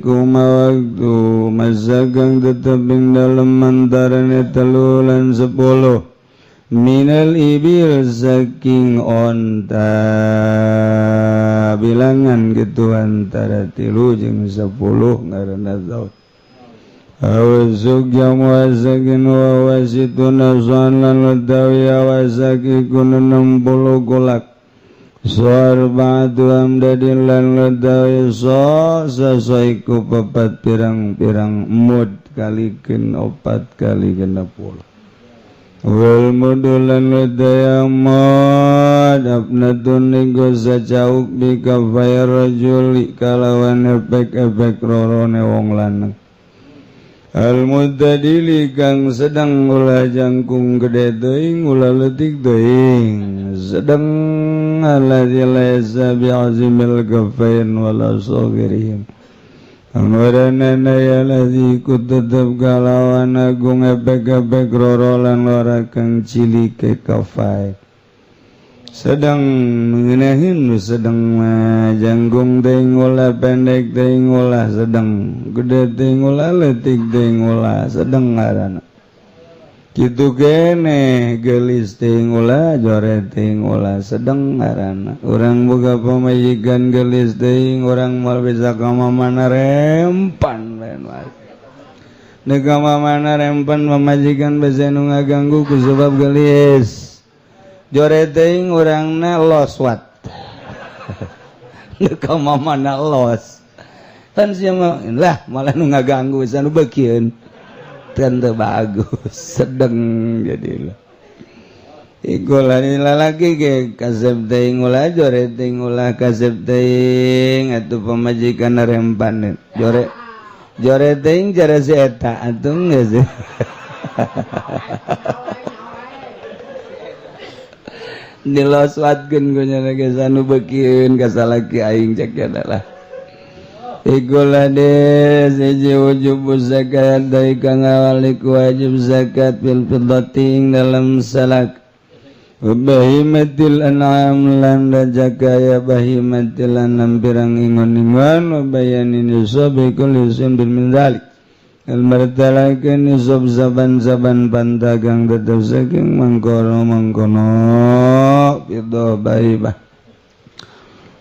kuma waktu masagang teteping dalem antarane 3 lan 10 minal ibil saking onta bilangan gitu antara 3 jeung 10 ngaranna zaud awzuk jamu wasakin wa wasituna sanan wadawi awasaki kun 60 golak sarba'atu amdadin lan wadawi so sasaiku papat pirang-pirang mud kalikeun 4 kali 60 wal mudulan wadayamad abnatun nigo sacauk bikafaya rajuli kalawan efek-efek rorone wong lanang al mutadili kang sedang ulah jangkung gede teuing ulah leutik teuing sedang alladzi laisa bi'azimil kafain wala saghirihim Anggaranana ya ladzi ku tetep kalawan agung ebek-ebek roro lan lora kang cilike kafai sedang mengenahin sedang janggung teuing ulah pendek teuing ulah sedang gede teuing ulah leutik teuing ulah sedang ngaranna kitu keneh geulis teuing ulah jore teuing ulah sedang ngaranna urang boga pamajikan geulis teuing urang moal bisa ka mamana rempan lain wae deuk ka mamana rempan pamajikan bese nu ngaganggu ku sebab geulis jore teuing urangna los wat deuk ka mamana los pan sia mah lah malah nu ngaganggu anu beukieun teu bagus sedeng jadilah iku lalaki ge kasep teuing ulah jore teuing ulah kasep teuing atuh pamajikan rempan jore jore teuing jare si eta atuh geus diloswatkeun ku nya geus anu beukieun ka salaki aing cek lah Ikulah des hiji wujub zakat dari kang awalik wajib zakat fil fiddati dalam salak bahimatil an'am lan jakaya bahimatil an'am pirang ingon-ingon wa bayanin nisab kulli bil min dzalik al martalakeun nisab saban-saban pandagang tetep saking mangkono-mangkono fiddah bahimah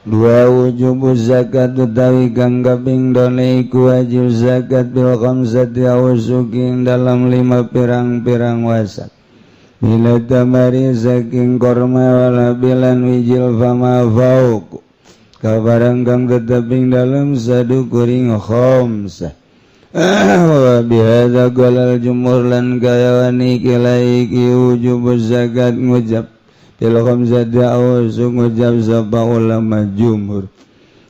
dua wujub zakat utawi kang kaping done iku wajib zakat bil khamsati awsukin dalam 5 pirang-pirang wasak bila tamari saking korma wala bilan wijil fama fauq kabarang kang teteping dalam sadu kuring khamsah wa bihadza qalal jumhur lan kayawani kilaiki wujub zakat ngujab bil khamsati awsuq ngujab sapa ulama jumhur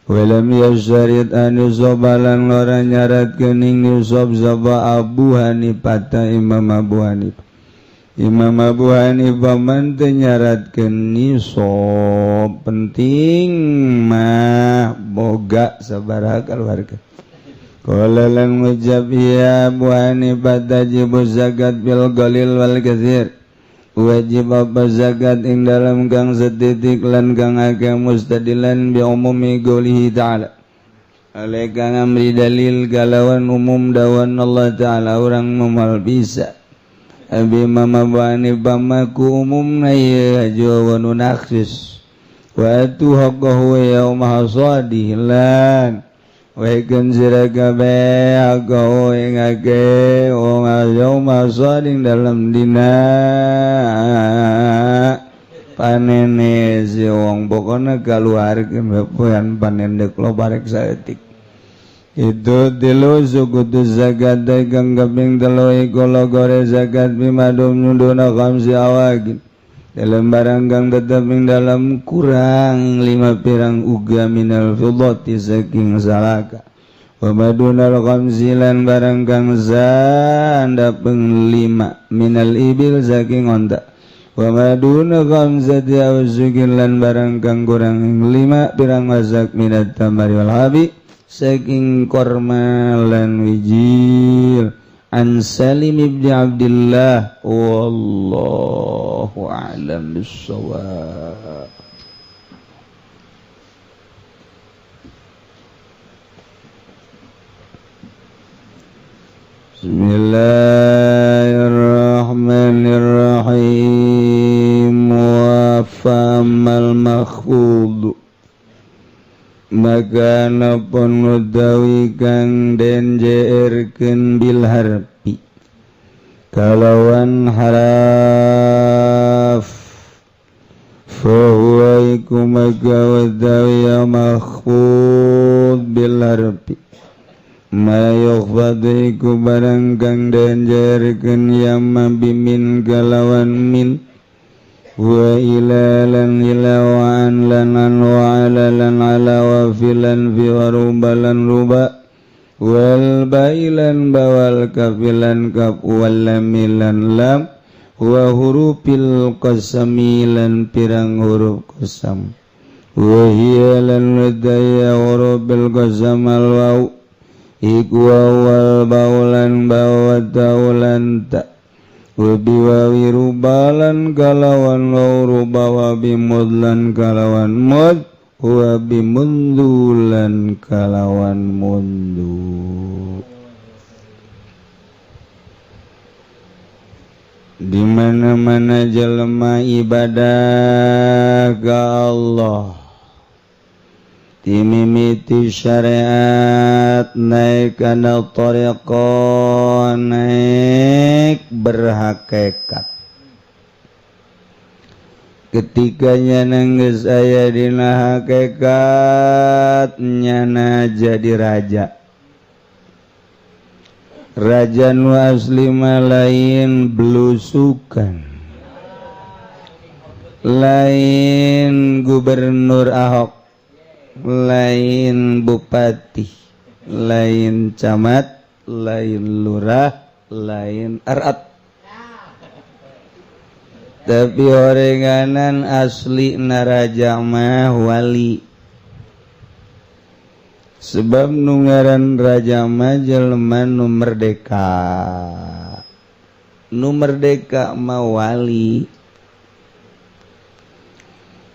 walam yasyarit an yusabalan ora nyaratkeun ing nisab sapa Abu Hanifah ta Imam Abu Hanifah Imam Abu Hanifah man teu nyaratkeun nisab penting mah boga sabaraha kaluarga qala lan ngujab ya Abu Hanifah tajibu zakat bil qalil wal katsir wajib apa zakat ing dalam kang setitik lan kang akeh mustadilan bi umumi qoulihi ta'ala alaika ngamri dalil kalawan umum dawan Allah ta'ala urang moal bisa abi mama bani bamaku umumna ye wa nunaksis wa atu haqqahu yauma hasadihi lan waikeun sira kabeh haqqahu ing akeh wong yauma hasadin dalam dina panene si wong pokona kaluarkeun poean panen deuk loba rek saeutik itu tilu sukutu zakat kang kaping telu iku logore zakat bimadum nyunduna khamsi awagin dalam barang kang tetep ing dalam kurang 5 pirang uga minal fiddati saking salaka wa madunal khamsi lan barang kang sandapeng 5 minal ibil saking onta wa maduna khamsati awsukin lan barang kang kurang 5 pirang wasak minat tamari wal habi Saking korma lan wijil. An Salim ibn Abdullah, wallahu a'lam bissawab. Bismillahirrahmanirrahim. Wa famal makhfud, maka napon utawi kang den jeerkeun bil harfi kalawan haraf, fa huwa iku maka utawi makhfud bil harfi ma yukhfadu iku barang kang den jeerkeun yama bimin kalawan min, wa ila lan ila wa an lan an wa ala lan ala wa fi lan fi wa ruba lan ruba wal bailan bawal kafilan kaf wal lamilan lam wa hurufil qasami lan pirang huruf qasam wa hiya lan wadaya hurufil qasam al waw iku wal baulan bawa taulan ta wa biwawi rubalan kalawan waw ruba wa bimudlan kalawan mud wa bimundulan kalawan mundu. Di mana-mana jelema ibadah ka Allah, timimiti syariat naik kana tariqah, naik berhakikat. Ketika nyana geus aya dina hakikat, nyana jadi raja. Raja nu asli mah lain belusukan, lain gubernur Ahok, lain bupati, lain camat, lain lurah, lain arat, tapi orenganan asli naraja mah wali. Sebab nu ngaran raja mah jelema nu merdeka, nu merdeka mah wali.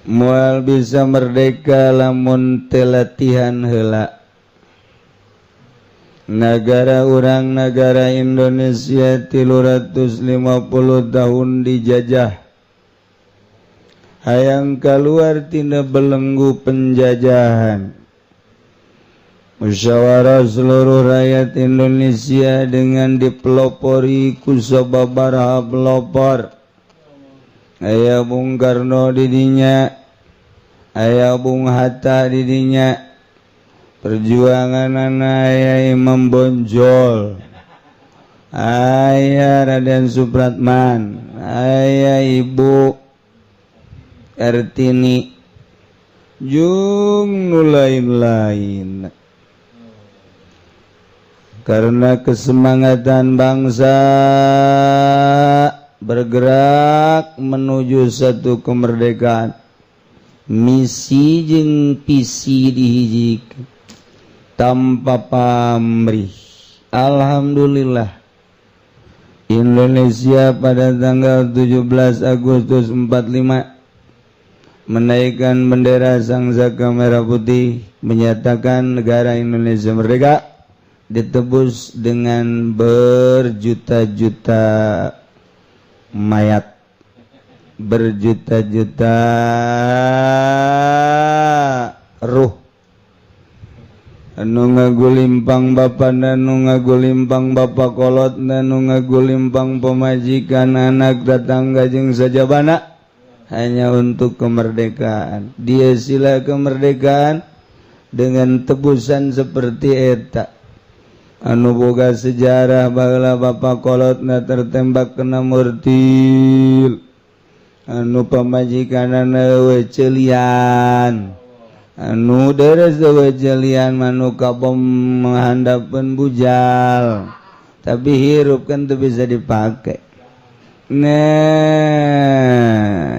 Moal bisa merdeka lamun teu latihan heula. Nagara urang nagara Indonesia 350 tahun dijajah, hayang keluar tina belenggu penjajahan. Musyawarah seluruh rakyat Indonesia dengan dipelopori ku sababaraha pelopor. Aya Bung Karno didinya, aya Bung Hatta didinya, perjuangan aya Imam Bonjol, aya Raden Supratman, aya Ibu Kartini, jeung nu lain-lain. Karena kesemangatan bangsa bergerak menuju satu kemerdekaan, misi jeung visi dihijikeun tanpa pamrih. Alhamdulillah Indonesia pada tanggal 17 Agustus 45 menaikkan bendera Sang Saka Merah Putih, menyatakan negara Indonesia merdeka, ditebus dengan berjuta-juta mayat, berjuta-juta ruh. Anu ngagulimpang bapa, nu ngagulimpang bapa kolot, nu ngagulimpang pemajikan, anak, tetangga jeung sajabana, hanya untuk kemerdekaan. Dia sila kemerdekaan dengan tebusan seperti eta. Anu boga sejarah baheula bapa kolotna tertembak kena mortir, anu pamajikanana eueuh celian, anu deres eueuh celian, manu kabom menghandapeun bujal, tapi hirup kan tuh bisa dipakai. Nah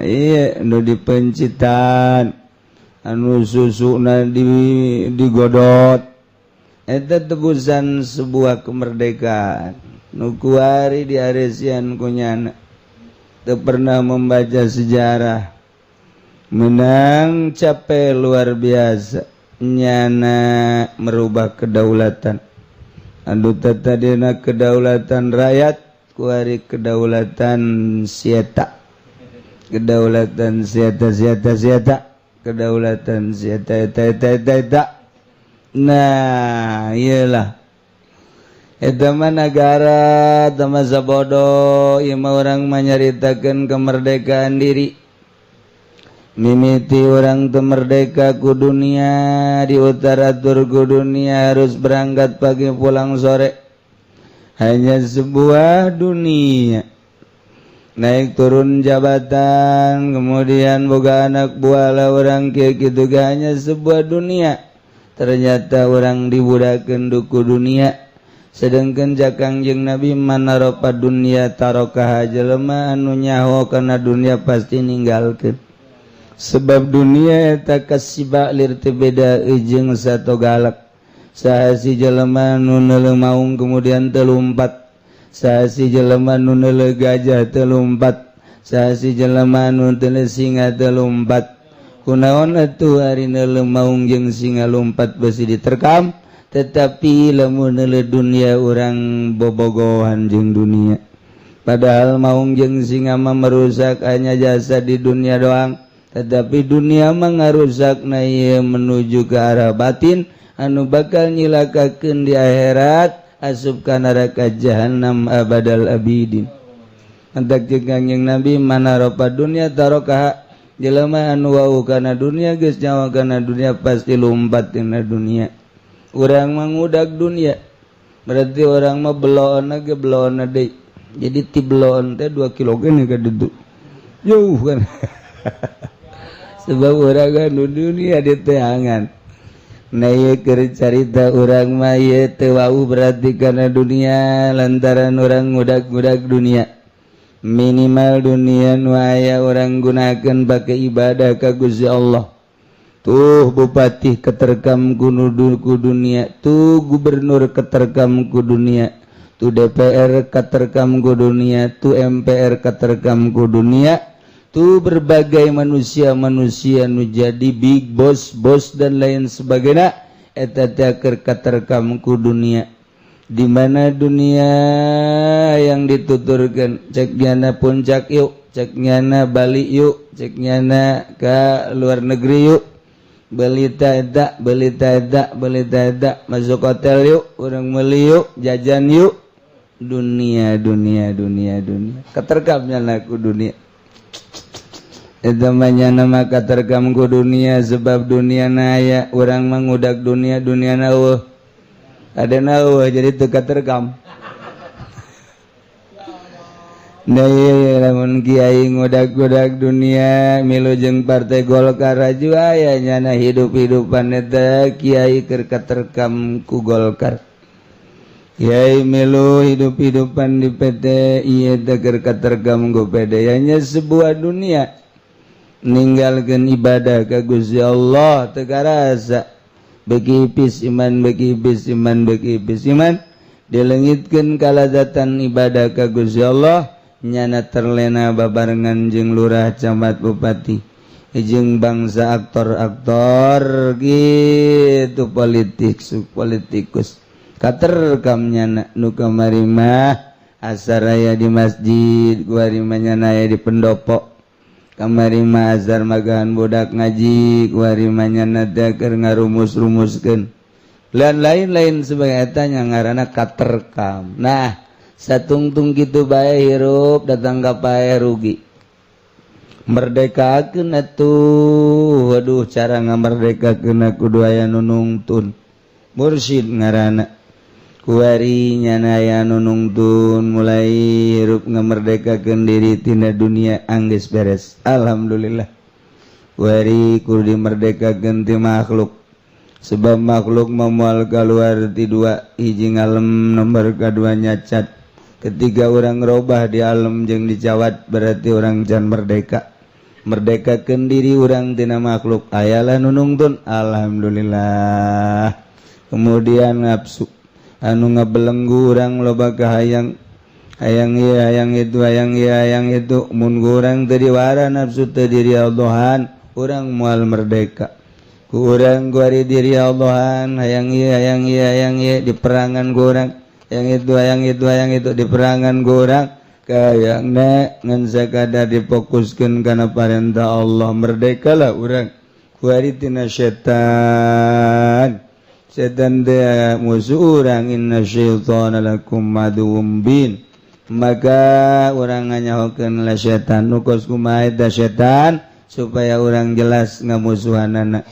iya, nu dipencitan, anu susuna digodot. Eta tebusan sebuah kemerdekaan nu kuari diaresian ku nyana. Teu pernah membaca sejarah, menang capek luar biasa nyana merubah kedaulatan anu tadina kedaulatan rakyat, kuari kedaulatan sieta, kedaulatan sieta, sieta, sieta, kedaulatan sieta, eta, eta, eta, eta. Nah, iyalah, eta mah negara teu masa bodoh. Ieu mah urang menyaritakeun kemerdekaan diri. Mimiti urang teu merdeka ku dunia, di utara tur ku dunia, harus berangkat pagi pulang sore, hanya sebuah dunia, naik turun jabatan, kemudian boga anak buah lah urang kieu kitu, hanya sebuah dunia. Ternyata urang dibudakeun ku dunia. Sedangkan cek Kangjeng Nabi, man 'arofa dunya tarokaha, jelema anu nyaho kana dunia pasti ninggalkeun, sebab dunia eta kasiba lir teu beda jeung sato galak. Saha si jelema nu neuleu maung kemudian teu lumpat? Saha si jelema nu neuleu gajah teu lumpat? Saha si jelema nu neuleu singa teu lumpat? Kunaon atuh ari neuleu maung jeung singa lumpat, besi diterkam, tetapi lamun neuleu dunia urang bobogohan jeung dunia? Padahal maung jeung singa mah merusak hanya jasa di dunia doang, tetapi dunia mah ngarusak na menuju ke arah batin anu bakal nyilakakeun di akhirat, asup ka neraka jahanam abadal abidin. Matak jeung Kangjeng Nabi, man 'arofa dunya tarokaha, jelema anu wau kana dunia, geus nyaho kana dunia, pasti lumpat dina dunia. Urang mangudak dunia, berarti urang mah beloon ge beloon deui. Jadi ti beloon teh 2 kilo ge ka ditu, jauh kan, sebab urang kan dunia di teangan. Nah, ieu keur carita urang mah ieu teu wau berarti kana dunia, lantaran urang ngudak-ngudak dunia. Minimal dunia nu aya urang gunakeun pake ibadah ka Gusti Allah. Tuh bupati keterkam ku ku dunia, tuh gubernur keterkam ku dunia, tuh DPR keterkam ku dunia, tuh MPR keterkam ku dunia, tuh berbagai manusia-manusia nu jadi big boss bos dan lain sebagainya, eta teh keur katerkam ku dunia. Di mana dunia yang dituturkan? Cek nyana Puncak yuk, cek nyana Bali yuk, cek nyana ke luar negeri yuk, beli eta, beli eta, beli eta, masuk hotel yuk, urang beli yuk, jajan yuk. Dunia, dunia, dunia, dunia, keterkamnya ku dunia. Itu nama katerkam ku dunia, sebab dunia naya, urang mengudak dunia, dunia na ada na, jadi teu katerkam. Nah, iya, lamun kiai ngudak-ngudak dunia, milu jeung Partai Golkar raju aya nyana hidup-hidupan eta kiai keur katerkam ku Golkar. Kiai milu hidup-hidupan di PT ieu teh keur katerkam ku PD, hanya sebuah dunia, ninggalkeun ibadah ka Gusti Allah. Teu karasa beki ipis iman, beki ipis iman, beki ipis iman, dilengitkeun kalazatan ibadah ka Gusti Allah. Nyana terlena babarengan jeung lurah, camat, bupati, jeung bangsa aktor-aktor gitu, politik, politikus, katerkam nyana. Nu kamari mah asar aya di masjid, kuari mah nyana aya di pendopo. Kamari mah asar magahan budak ngaji, kuari mah nyana teh keur ngarumus-rumuskeun dan lain-lain sebagai eta ngaranna katerkam. Nah, satungtung kitu bae hirup, datang ka paeh rugi. Merdekakeun atuh. Waduh, cara ngamerdekakeun kudu aya nu nungtun, mursyid ngaranna. Kuari nyana aya nu nungtun, mulai hirup ngamerdekakeun diri tina dunia. Anggeus beres, alhamdulillah. Kuari kudu dimerdekakeun ti makhluk, sebab makhluk moal keluar ti dua: hiji ngalem, nomor kedua nyacat. Ketiga urang robah di alam jeung dicawat, berarti urang can merdeka. Merdekakeun diri urang tina makhluk, ayalah nu nungtun, alhamdulillah. Kemudian nafsu anu ngabelenggu urang, loba kahayang, hayang ieu, hayang itu, hayang ieu, hayang itu. Mun urang teu diwara, nafsu teu diriadhohan, urang moal merdeka. Ku urang kuari diriadhohan, hayang ieu, hayang ieu, hayang ieu diperangan ku urang, hayang itu, hayang itu, hayang itu diperangan ku urang. Kayangna ngan sakadar difokuskeun kana parentah Allah, merdekalah urang kuari tina setan. Setan teh musuh urang, inna syaitana lakum aduwwum mubin. Maka urang nganyahokeun lah setan nu kos kumaha eta setan, supaya urang jelas ngamusuhanana.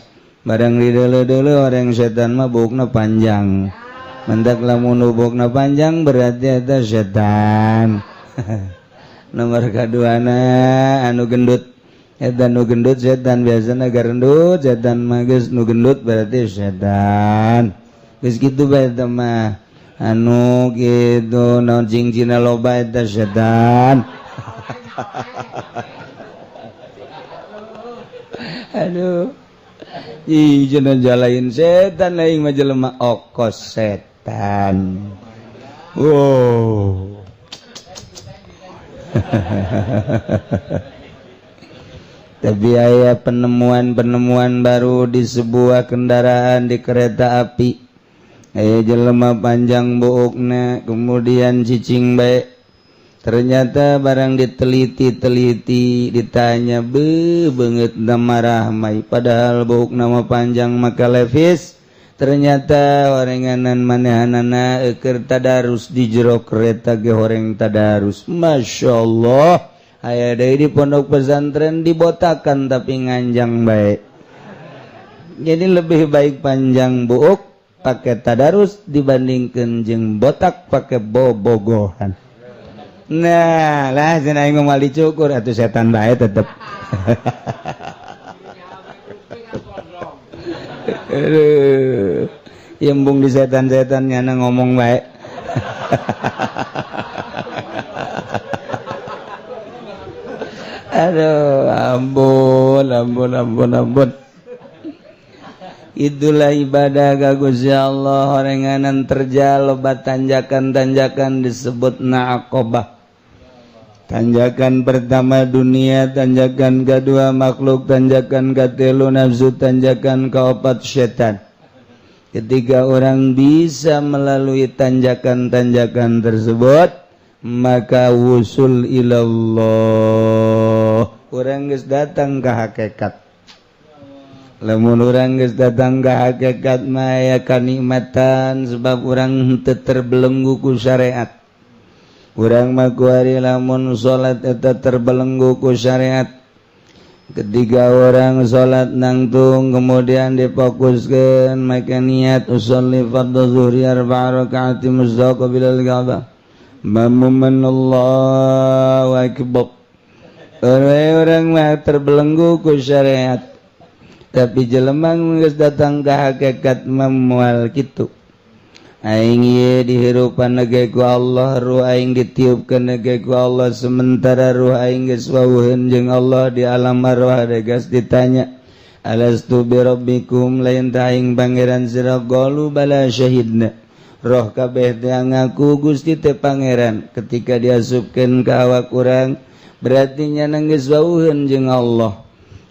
Barang di deuleu orang setan mah buukna panjang. Mendak lamun buukna panjang berarti eta setan. Nomor kaduana anu gendut, eta nu gendut setan. Biasana garendut setan mah, geus nu gendut berarti setan, geus kitu bae. Eta mah anu kitu naon, cingcina loba, eta setan. Aduh. Ih, cenah jalain setan, aing mah jelema okos setan. Wow. Tapi aya penemuan-penemuan baru di sebuah kendaraan, di kereta api. Aya jelema panjang buukna, kemudian cicing bae. Ternyata barang diteliti-teliti, ditanya, be banget nama rahmai, padahal buuk nama panjang maka levis. Ternyata orenganan manehanana eker tadarus di jero kereta ge horeng tadarus. Masya Allah, aya deui di pondok pesantren dibotakan tapi nganjang baik. Jadi lebih baik panjang buuk pakai tadarus dibandingkan jeung botak pakai bobogohan. Nah lah, cenah aing mah dicukur atuh, setan bae tetep. Aduh, embung di setan-setan nyana ngomong bae. Aduh, ampun, ampun, ampun, ampun. Itulah ibadah ka Gusti Allah, orenganan terjal, loba tanjakan-tanjakan disebut naqobah. Tanjakan pertama dunia, tanjakan kedua makhluk, tanjakan katilu nafsu, tanjakan keopat setan. Ketika orang bisa melalui tanjakan-tanjakan tersebut, maka wusul ilallah. Urang geus datang ke hakikat. Lamun urang geus datang ke hakikat mah aya kanikmatan, sebab urang henteu terbelenggu ku syariat. Urang mah kuari lamun salat eta terbelenggu ku syariat. Ketika orang salat nangtung kemudian difokuskan, maka niat usolli fardhu zuhri arba'a rakaati mustaqbilal Ka'bah mamuman, Allahu akbar. Orang mah terbelenggu ku syariat, tapi jelema geus datang ka hakikat mah moal kitu. Aing ieu dihirupan ge ku Allah, ruh aing ditiupkeun ge ku Allah, sementara ruh aing geus wawuheun jeung Allah di alam arwah. Geus ditanya, alastu bi rabbikum, lain ta aing pangeran sira? Qalu bala syahidna. Roh kabeh teh ngaku Gusti teh pangeran. Ketika diasupkeun ka awak urang, berarti nya geus wawuheun jeung Allah.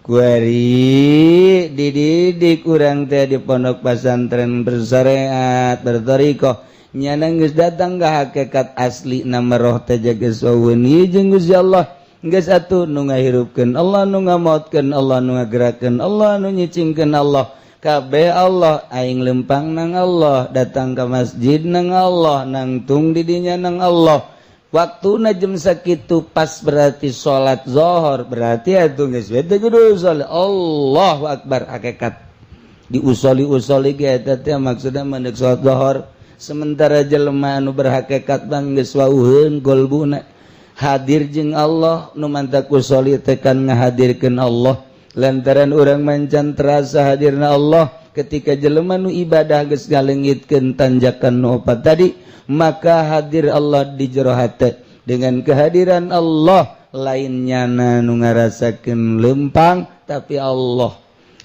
Kuari dididik urang teh di pondok pesantren bersyariat, berthariqah, nyana geus datang ka hakikat asli nama roh teh geus wawuheun jeung Gusti Allah. Geus atuh, nu ngahirupkeun Allah, nu ngamaotkeun Allah, nu ngagerakeun Allah, nu nyicingkeun Allah, kabeh Allah. Aing lempang nang Allah, datang ke masjid nang Allah, nangtung di dinya nang Allah. Waktu jam sakitu pas berarti salat zuhur, berarti atuh geus we teh kudu salat. Allahu akbar, hakikat diusoli-usoli ge eta teh maksudna mendek salat zuhur. Sementara jelema anu berhakikat bang geus wauheun golbuna hadir jeung Allah, nu mantak usoli teh kan ngahadirkeun Allah, lantaran urang mancan terasa hadirna Allah. Ketika jelema nu ibadah geus ngalengitkeun tanjakan nu opat tadi, maka hadir Allah di jero hate. Dengan kehadiran Allah, lain nyana nu ngarasakeun lempang, tapi Allah.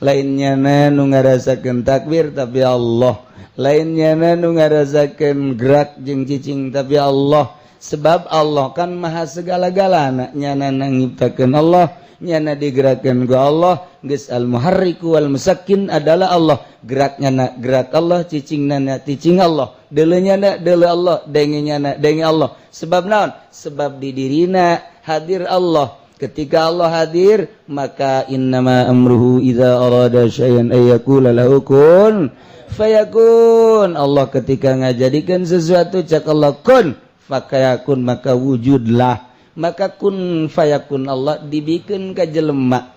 Lain nyana nu ngarasakeun takbir tapi Allah. Lain nyana nu ngarasakeun gerak jeung cicing tapi Allah. Sebab Allah kan maha segala-galana, nyana nyiptakeun Allah, nyana digerakkan ku Allah. Geus al muharriku wal musakkin adalah Allah. Geraknya na gerak Allah, cicing na cicing Allah, deuleunya na deuleu Allah, dengenya na denge Allah. Sebab naon? Sebab di dirina hadir Allah. Ketika Allah hadir, maka innama amruhu idza arada syai'an ay yaqula lahu kun fayakun. Allah ketika ngajadikeun sesuatu, cak Allah kun fakayakun, maka wujudlah. Maka kun fayakun Allah dibikeun ka jelema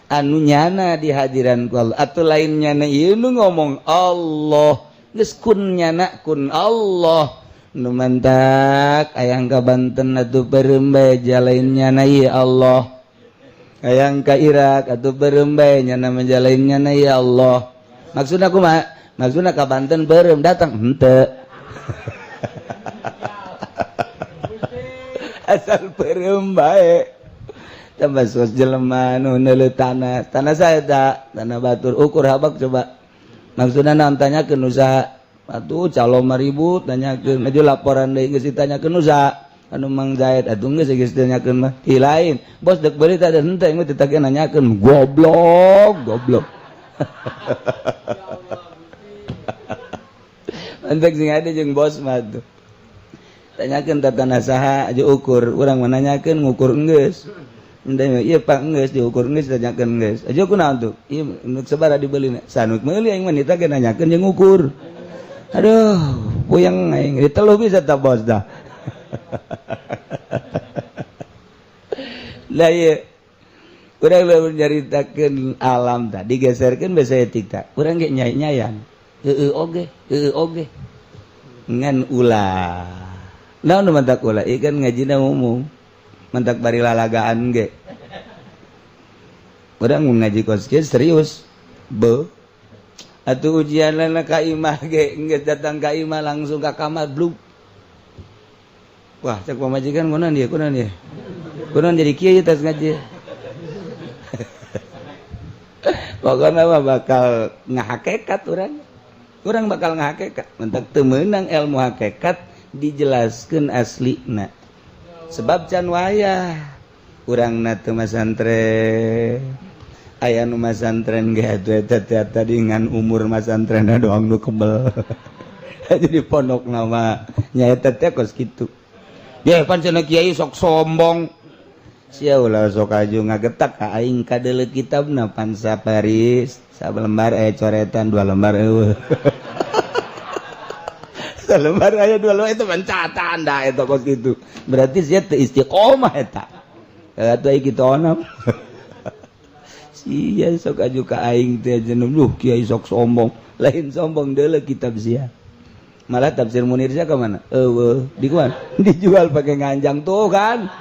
anu nyana di hadiran ku Allah atau lain nyana ieu nu ngomong Allah. Geus kun nyana kun Allah. Nu mantak ayang ka Banten atuh peureum bae jalain nyana ieu Allah. Ayang ka Irak atuh peureum bae nyana menjalain nyana ieu Allah. Maksudna kumaha? Maksudna ka Banten peureum datang henteu. Asal peureum bae. Tambah sos jelema nu neuleuh tanah. Tanah saya tak, tanah batur ukur habak coba. Maksudna naon tanyakeun usaha. Atuh calo mah ribut tanyakeun aju laporan deui geus ditanyakeun usaha. Anu Mang Zaid atuh geus geus ditanyakeun mah. Ti lain, bos dek beuli teh henteu mah ditagih nanyakeun goblok, goblok. Mantak sing ade jeung bos mah tuh. Tanyakeun tah tanah saha aju ukur, urang mah nanyakeun ngukur geus. Henteu ieu pak geus diukur geus tanyakeun geus. Aju kunaon tuh? Ieu nu sabaraha dibeulina? Sanuk meuli aing mah ditagih nanyakeun jeung ngukur. Aduh, puyeng aing diteluh bisa tah bos dah. Lah ieu urang lamun nyaritakeun alam tadi digeserkeun basa etik tah. Urang ge nyai-nyayan. Heueuh oge, heueuh oge. Ngan ulah. Naon nu mantak ulah? Ieu kan ngajina umum. Mantak bari lalagaan ge. Urang mun ngaji kos kieu serius. Be. Atuh ujianna ka imah ge geus datang ka imah langsung ka kamar blub. Wah, cek pamajikan kunaon dia, kunaon dia. Kunaon jadi kieu tas ngaji. Pokokna mah bakal ngahakekat urang. Urang bakal ngahakekat. Mentak teu meunang ilmu hakikat dijelaskeun aslina. Sebab can wayah urangna teu masantren. Aya nu masantren ge atuh eta teh tadi ngan umur masantrenna doang nu kebel. Jadi pondok nama nya eta teh kos kitu. Ye pan cenah kiai sok sombong. Sia ulah sok aju ngagetak ka aing kadeuleu kitabna pan saparis salembar aya coretan dua lembar eueuh. Salembar aya dua lembar itu pencatatan dah eta kos kitu. Berarti sia teu istiqomah eta. Atuh ai kitu onam. Sia sok aju ka aing teh jeneng duh kiai sok sombong. Lain sombong deuleu kitab sia. Malah tafsir Munir sia ka mana? Eueuh, di kuan? Dijual pakai nganjang tuh kan.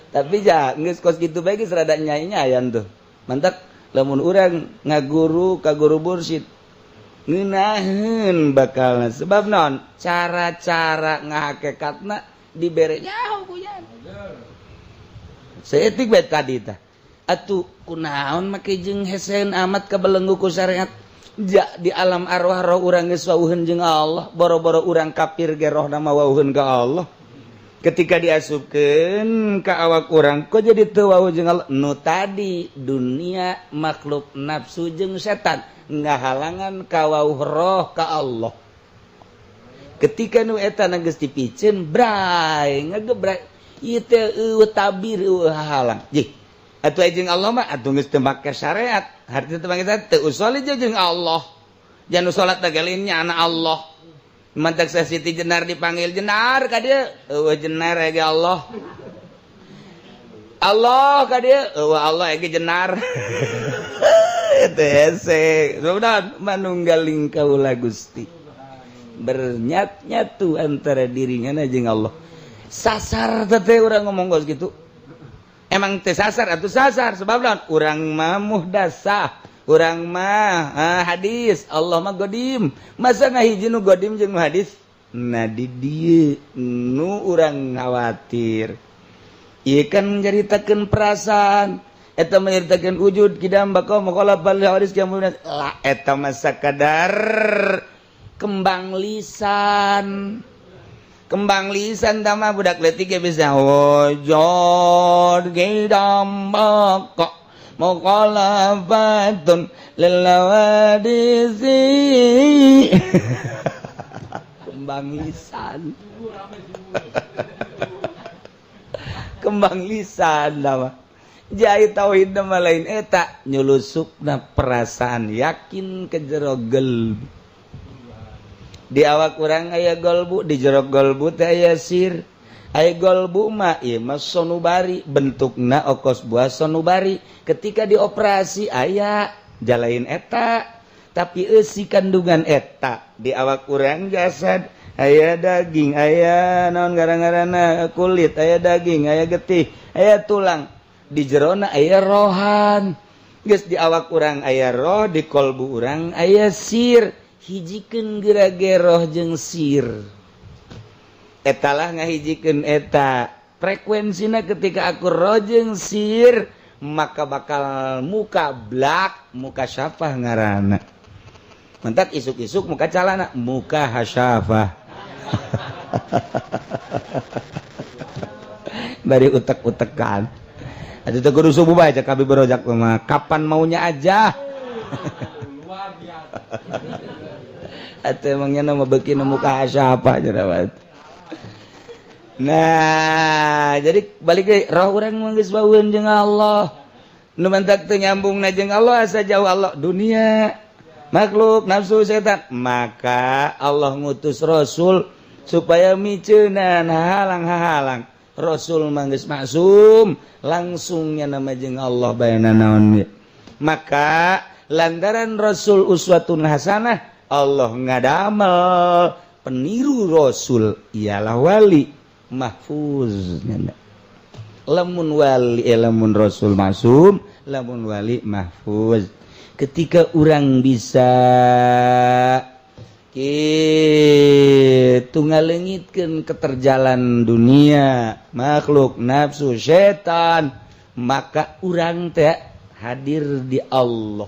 Tapi ja geus kos kitu bae geus rada nyai-nyayan tuh. Mantak lamun urang ngaguru ka guru mursyid ngeunaheun bakalna sebab naon? Cara-cara ngahakekatna dibere nyaho ku nya. Seetik bae tadi tah. Atuh kunaon make jeung hesen amat kabelenggu ku syariat. Ja di alam arwah roh urang geus wauheun jeung Allah, boro-boro urang kafir ge rohna mah wauheun ka Allah. Ketika diasupkeun ka awak urang kok jadi teu wau jeung Allah? Nu tadi dunia makhluk nafsu jeung setan ngahalangan ka wauh roh ka Allah. Ketika nu eta geus dipiceun bray ngagebray ieu teh eueuh tabir eueuh hahalang. Jih atuh jeung Allah mah atuh geus teu make syariat. Hartina teu make syariat teu usoli jeung Allah. Jangan salat teh lain nya Allah. Mantak Siti Jenar dipanggil Jenar ka dieu eueuh Jenar ge Allah. Allah ka dieu eueuh Allah ge Jenar. Eta hese. Sudah manunggaling kaula Gusti. Bernyat-nyatu antara dirinya jeung Allah. Sasar teh urang ngomong geus kitu. Emang teh sasar atuh sasar sebab naon? Urang mah muhdasah. Urang mah hadis, Allah mah godim. Masa ngahiji nu godim jeung nu hadis? Nah di dieu nu urang khawatir. Ieu kan nyaritakeun perasaan. Eta menyertakan wujud kidam baqa mukhalafah lil hawadis kemudian lah eta mah sakadar kembang lisan. Kembang lisan tama budak leutik ge bisa wujud kidam baqa mukhalafatun lil hawadisi. Kembang lisan. Kembang lisan tama. Jai tauhid nama lain eta nyulusupna perasaan yakin ke jero gelbu. Di awak urang aya golbu, di jero golbu teh aya sir. Aya golbu mah ieu mah sonubari, bentukna okos buah sonubari. Ketika dioperasi aya jalain eta, tapi eusi kandungan eta di awak urang jasad aya daging, aya naon gara-garana kulit, aya daging, aya getih, aya tulang. Di jerona aya rohan. Geus di awak urang aya roh, di kolbu urang aya sir. Hijikeun geura-ge roh jeung sir. Etalah ngahijikeun eta. Frekuensina ketika aku roh jeung sir, maka bakal muka blak, muka syafah ngaranna. Mentak isuk-isuk muka calana, muka hasyafah. Bari utek-utekan. Atuh teu kudu subuh bae cek Abi Berojak mah, kapan maunya aja.
Luar biasa.
Atuh emangnya nama beuki nu muka hasyafah jerawat. Nah, jadi balik deui roh urang mah geus baueun jeung Allah. Nu mantak teu nyambungna jeung Allah asa jauh Allah dunia, makhluk, nafsu, setan. Maka Allah ngutus Rasul supaya miceunan halang-halang. Rasul mah geus maksum, langsungnya nama jeung Allah bayana naon ge. Maka lantaran Rasul uswatun hasanah, Allah ngadamel peniru Rasul ialah wali mahfuz. Lamun wali lamun Rasul maksum, lamun wali mahfuz. Ketika orang bisa kitu ngalengitkeun keterjalan dunia, makhluk, nafsu, setan, maka urang teh hadir di Allah.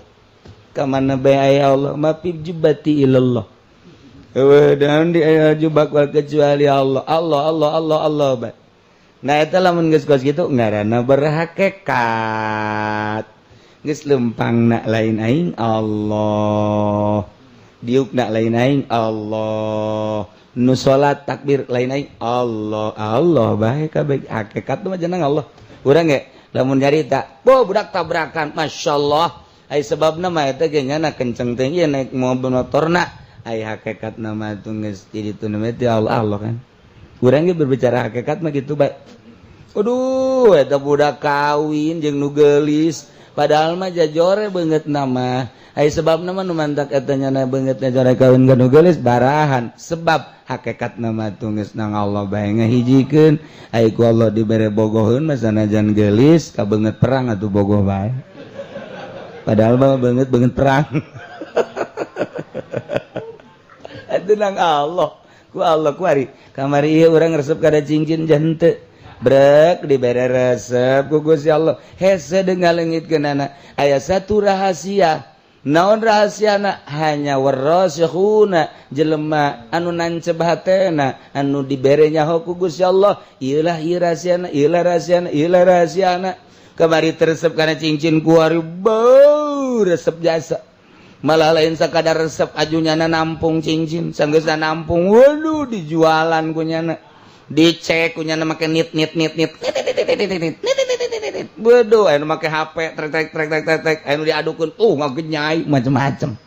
Kamana bae aya Allah, mapib jubati ilallah. Eueuh daun di aya jubak wal kecuali Allah. Allah Allah Allah Allah bae. Nah eta lamun geus kos kitu ngaranna berhakikat. Geus lempangna lain aing Allah. Diukna lain aing Allah. Nu salat takbir lain aing Allah. Allah bae kabeh hakikat mah jeneng Allah. Urang ge lamun nyarita, "Bo budak tabrakan, masyaallah." Ai sebabna mah eta ge nyana kenceng teh ieu naik mobil motorna. Ai hakikat nama tuh geus jadi tu nama teh Allah Allah kan. Urang ge berbicara hakikat mah kitu bae. Aduh, eta budak kawin jeung nu geulis, padahal mah jajore beungeut nama. Ai sebabna mah nu mantak eta nyana beungeutna jore kawin ka nu geulis barahan. Sebab hakikat nama tuh geus nang Allah bae ngahijikeun. Ai ku Allah dibere bogoheun mah sanajan geulis ka beungeut perang atuh bogoh bae. Padahal mah beungeut perang. Itu nang Allah. Ku Allah ku ari. Kamari ieu urang resep kada cincin jante. Brek dibere resep ku Gusti Allah. Hese ngalengitkeunana. Aya satu rahasia. Naon rahasiana? Hanya warasikhuna jelema anu nancep hatena, anu dibere nyaho ku Gusti Allah. Ieulah ieu rahasiana, ieulah rahasiana, ieulah rahasiana. Kamari teresep karena cincin kuari bau resep jasa. Malah lain sakadar resep ajunyana nampung cincin, sanggeusna nampung, waduh dijualan kunyana. Dicek kunyana make nit nit nit nit nit nit nit nit nit nit. Waduh anu make HP trek trek trek trek trek trek anu diadukeun ngagenyai macem-macem.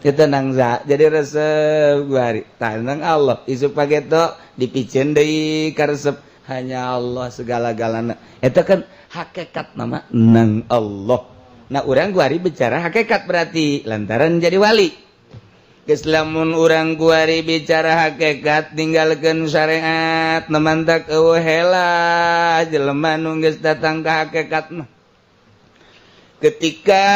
Itu nang za jadi resep kuari. Tah nang Allah isuk pageto dipiceun deui ka resep hanya Allah segala-galana. Eta kan hakikat nama nang Allah. Nah urang kuari bicara hakikat berarti lantaran jadi wali. Geus lamun urang kuari bicara hakikat ninggalkeun syariat nemantak eueuh hela jelema nu geus datang ka hakikat mah. Ketika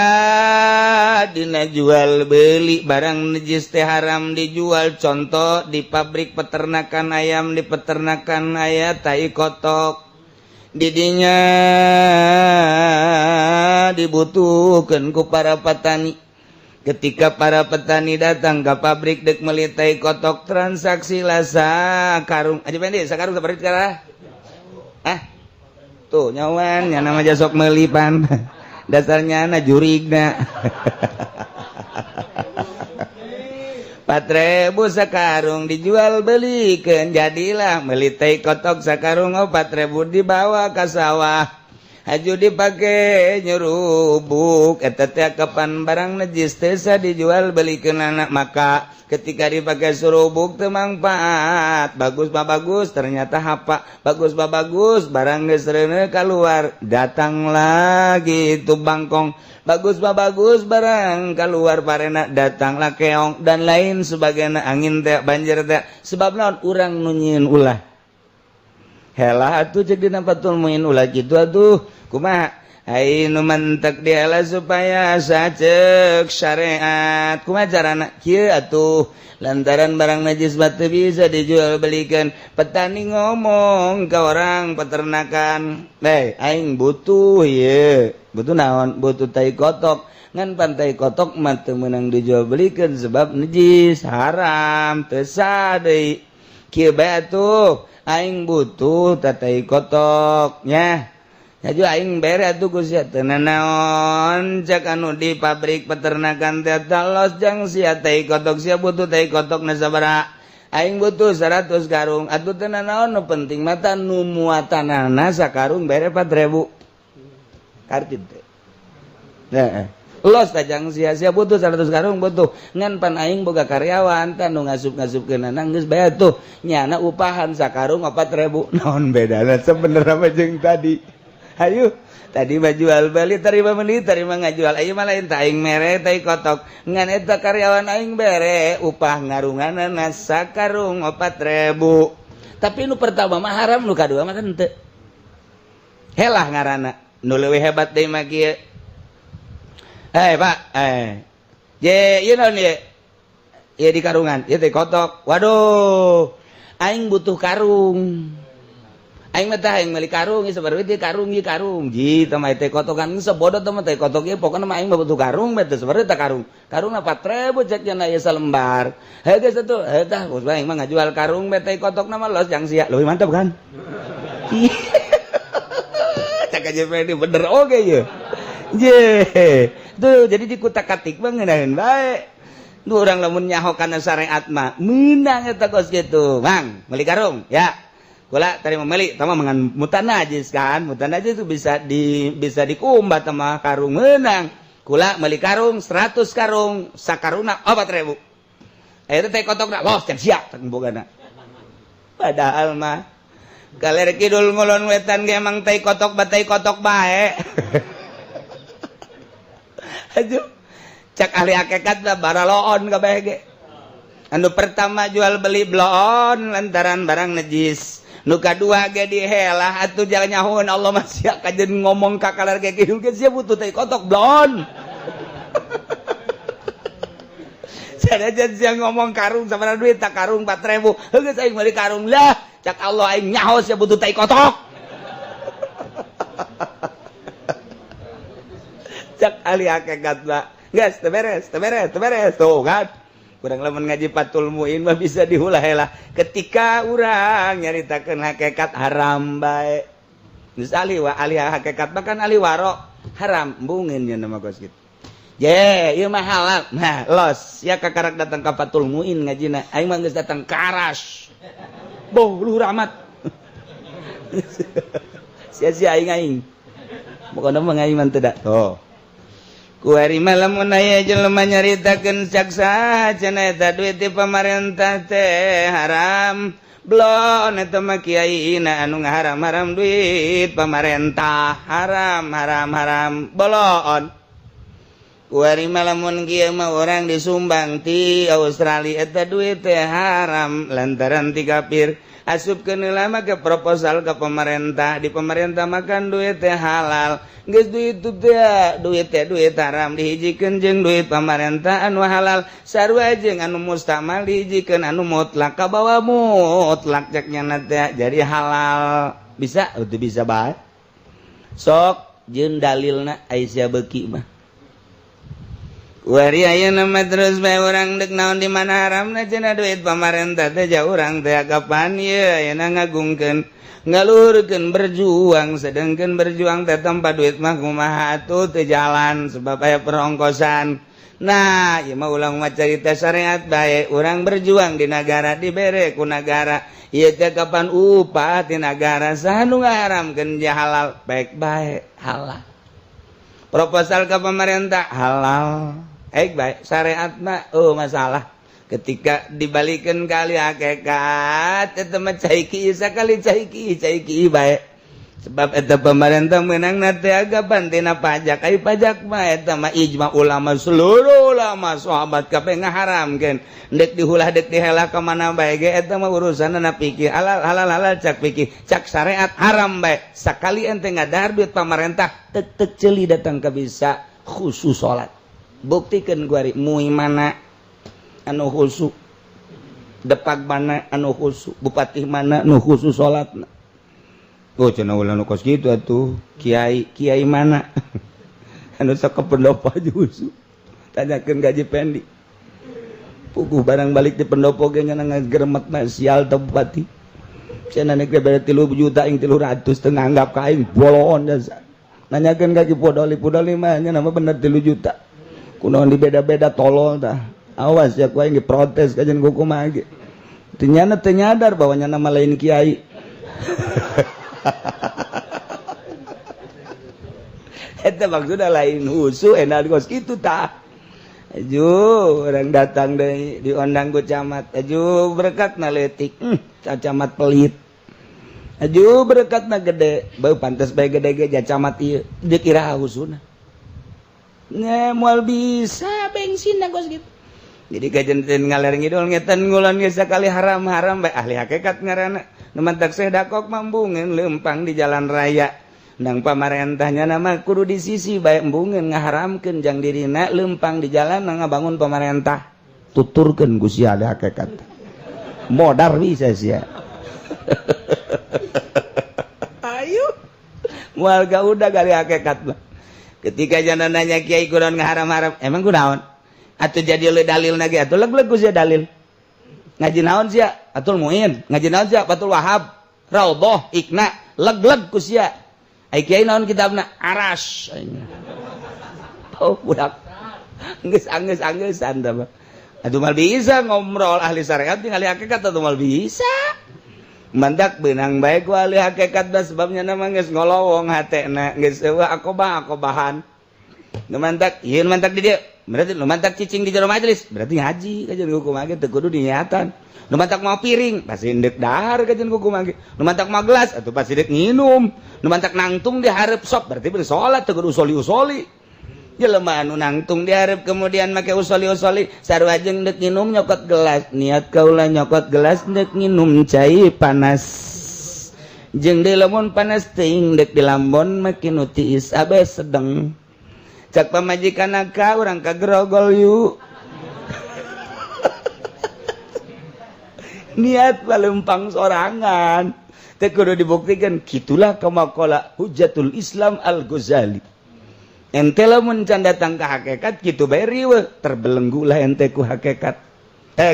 dina jual beli barang najis teh haram dijual, contoh di pabrik peternakan ayam, di peternakan aya tai kotok. Didinya dibutuhkan ku para petani. Ketika para petani datang ke pabrik dek meuli tai kotok, transaksi lah sakarung aja pendek, sakarung seperti sekarang ah tuh nyawan nya nama jasok meuli pan dasarnya na jurigna. 4.000 sakarung dijual belikan, jadilah meuli tai kotok sakarung 4.000 dibawa ke sawah, haju dipake nyerubuk. Eta teh kapan barang najis teu dijual belikan anak, maka ketika dipakai surubuk teu mangfaat. Bagus mah bagus, ternyata hapa. Bagus mah bagus, barang geus reuneuh keluar, datang lagi itu bangkong. Bagus mah bagus, barang keluar parena, datanglah keong dan lain sebagainya, angin teh, banjir teh. Sebab naon? Urang nu nyieun ulah. Helah atuh cek dina Fathul Muin, ulah kitu atuh. Kumaha ai nu mantek dihelah supaya sacek syariat? Kumaha carana? Kieu atuh, lantaran barang najis mah teu bisa dijual belikan, petani ngomong ke orang peternakan, "Hei, aing butuh ieu." "Butuh naon?" "Butuh tai kotok." Ngan pan tai kotok mah teu meunang dijual belikan sebab najis, haram, teu sah deui. "Kieu bae atuh, aing butuh tai kotok nya. Haju aing bere atuh ku sia." "Teu nanaon," cek anu di pabrik peternakan teh. "Los jang sia tai kotok. Sia butuh tai kotok na sabaraha?" "Aing butuh 100 karung." "Atuh teu nanaon, nu penting mah nu muatanana sakarung bere 4000." Kartid teh. Nah, los tajang sia, sia butuh 100 karung? "Butuh." "Ngan pan aing boga karyawan tah nu ngasup-ngasupkeunana." "Geus bae tuh, nyana upahan sakarung 4000." Naon bedana sebenerna mah jeung tadi? Hayu, tadi mah jual beli, terima beli, terima ngajual. Ayo mah lain, aing mere tai kotok, ngan eta karyawan aing bere upah ngarunganana sakarung 4000. Tapi nu pertama mah haram, nu kadua mah henteu. Helah ngaranna. Nu leuwih hebat deui mah kieu. Eh, Pak, eh. Je, ieu naon ieu? Ieu di karungan, ieu teh kotok. "Waduh, aing butuh karung. Aing mah tah aing meuli karung, ieu sabaraha duit karung ieu karung?" "Ji, teh mah teh kotokan sebodoh teh mah teh kotok ieu, pokona mah aing mah butuh karung bae teh sabaraha teh karung?" "Karungna 4000," cek nya ieu salembar. "Heuh, geus atuh, heuh tah, bos aing mah ngajual karung bae, teh kotokna mah los jang sia." Leuwih mantap kan? Cek aja bener oge ieu. Je, tuh jadi dikutak-katik mah ngeunaheun bae. Nu urang lamun nyaho kana syariat mah meunang eta kos kitu. "Mang, meuli karung ya." Kula terima meuli, tama mangan mutan najis kan? Mutan najis itu bisa dikumbat sama karung meunang. "Kula meuli karung 100 karung, sakarungna 4000. Eta teh kotokna los jang sia," tak bogana. Padahal mah kaler kidul ngulon wetan ge emang tai kotok batai kotok bae. Aduh, cak ahli hakikat mah baraloon kabeh ge. Anu pertama jual beli bloon lantaran barang najis. Nu kadua ge dihelah atuh, jalan nyahoeun Allah mah sia kajen ngomong ka kaler ge kidul ge, "Sia butuh tai kotok?" Bloon. Sanajan sia ngomong karung sabaraha duit tak karung? 4000. "Heuh, geus aing meuli karung lah." Cak Allah, "Aing nyaho sia butuh tai kotok." Cak ahli hakikat mah geus teu beres, teu beres, teu beres tuh kan. Kurang lamun ngaji Fathul Muin mah bisa dihulah-helah. Ketika urang nyaritakeun hakikat, haram bae. Geus ahli wa ahli hakikat bahkan ahli waro haram embungeun nya nama kos kitu. Je, ieu mah halal. Nah, los ya kakarak datang ka Fathul Muin ngajina. Aing mah geus datang ka Aras. Boh, luhur amat. Sia-sia aing aing. Pokona mah aing mah teu da. Tuh. Kuari lamun aya jelema nyaritakeun caksa cenah eta duit di pamarentah teh haram, blon eta mah kiaina anu ngaharam-haram duit pamarentah, haram haram haram, bolon. Kuari lamun kieu mah orang disumbang ti Australia eta duit teh haram lantaran ti kafir, asupkeun lama ke proposal ke pemerintah, di pemerintah makan duit teh halal. Geus duit teh duit teh duit haram dihijikeun jeung duit pemerintah anu halal, sarua jeung anu mustamal dihijikeun anu mutlak, kabawa mutlak cek nyana teh jadi halal. Bisa teu bisa bae. Sok jeung dalilna ai sia beuki mah. Wari ayeuna mah terus bae urang deuk naon di mana haramna cenah duit pamarentah teh jauh urang teh kapan ieu ayeuna ngagungkeun ngaluhurkeun berjuang, sedangkan berjuang teh tanpa duit mah kumaha atuh, teu jalan sebab aya perongkosan. Nah, ieu mah ulang mah carita syariat bae. Urang berjuang di nagara dibere ku nagara ieu teh kapan upah di nagara, saha nu ngaharamkeun ja halal baik bae, halal proposal ke pemerintah halal baik baik syariat mah. Oh, masalah ketika dibalikan kali hakikat eta mah cai ki sakali cai ki cai ki bae, sebab eta pemerintah menang teh agapan tina pajak. Ai pajak mah eta mah ijma ulama, seluruh ulama sahabat kabeh ngaharamkeun. Dek dihulah dek dihela ka mana bae ge eta mah urusanna pikir halal halal halal cak pikir, cak syariat haram bae. Sakali ente ngadahar duit pamarentah tek tek ceuli datang ke bisa khusus salat. Buktikan kuari mui mana anu khusyuk, depak mana anu khusyuk, bupati mana anu khusus salatna. Oh, cenah ulah nu kos kitu atuh. Kiai kiai mana anu sok ke pendopo aja khusyuk? Tanyakeun gaji pendi puguh barang balik di pendopo ge nya ngageremet sial teh bupati cenah nek bere 3 juta ing 300 teu nganggap ka aing boloon jasa. Nanyakeun ka Ki Podoli, Podoli mah nya nama bener 3 juta kunaon dibeda-beda, tolol tah. Awas ya ku aing diprotes kajian ku kumaha ge. Teu nyana teu nyadar bahwa nya nama lain kiai. Eta maksudna lain husu enak kos kitu tah. Aju orang datang deui diondang ku camat, aju berkatna leutik, camat pelit. Aju berkatna gede, beuh pantes bae gede ge ja camat ieu dikira husuna. Nya moal bisa bensin kos gitu. Jadi kajian ngaler ngidul ngetan ngulon ge sakali haram-haram bae ahli hakikat ngaranna. Nu mantak sedakok mambungeun leumpang di jalan raya. Nang pamarentahnya nama kudu di sisi bae embungeun ngaharamkeun jang dirina leumpang di jalan ngabangun pamarentah. Tuturkeun ku sia ahli hakikat. Modar bisa sia. Ayo. Moal udah kali hakikat mah. Ketika jana nanya kiai kunaon ngaharam-haram, emang kunaon? Atuh jadi le dalil lagi atuh leg-leg ku sia dalil. Ngaji naon sia? Atul Muin. Ngaji naon sia? Fathul Wahab, Raudhah, Ikna, leg-leg ku sia. Ai kiai naon kitabna? Aras. Oh, budak. Geus anggeus-angeusan tah mah. Atuh mal bisa ngobrol ahli syariat jeung ahli hakikat atuh mal bisa. Mandak benang bae ku ahli hakikat bah sebabnya nama geus ngolowong hatena geus eueuh akobah akobahan. Nu mantak ieu nu mantak di dieu berarti nu mantak cicing di jero majelis berarti ngaji kajian hukum ge teu kudu diniatan. Nu mantak mau piring pasti endek dahar kajian hukum ge. Nu mantak mau gelas atuh pasti dek nginum. Nu mantak nangtung di hareup sop berarti bersolat teu kudu usoli-usoli. Jelema anu nangtung di hareup kemudian make usoli-usoli sarua jeung deuk nginum nyokot gelas, niat kaula nyokot gelas deuk nginum cai panas jeung deui lamun panas teuing deuk dilambon make nu tiis abe sedeng. Cak pamajikan ka urang ka grogol yuk. Niat palempang sorangan teu kudu dibuktikan. Kitulah kamakola Hujatul Islam Al-Ghazali. Ente lamun can datang ke hakikat kitu bae riweuh, terbelenggu lah ente ku hakikat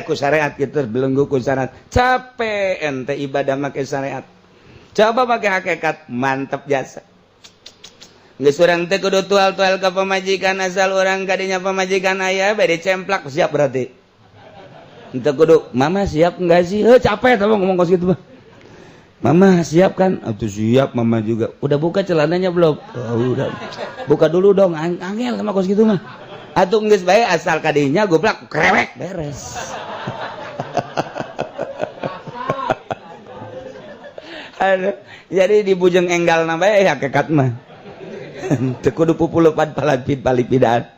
ku syariat kitu, terbelenggu ku syariat, capek ente ibadah make syariat. Coba make hakikat mantep jasa. Geus urang teh kudu tual-tual ka pamajikan, asal urang kadinya pamajikan aya bae dicemplak siap berarti. Ente kudu mama siap enggak sih? Heuh capek tah ngomong kos kitu mah. Mama siap kan? Atuh siap mama juga. Udah buka celananya belum? Oh, udah. Buka dulu dong, angel sama kos gitu mah. Atuh geus bae asal kadinya goblak krewek beres. Aduh, jadi di bujeng enggal na bae hakikat mah. Teu kudu pupulupan palapid palipidan.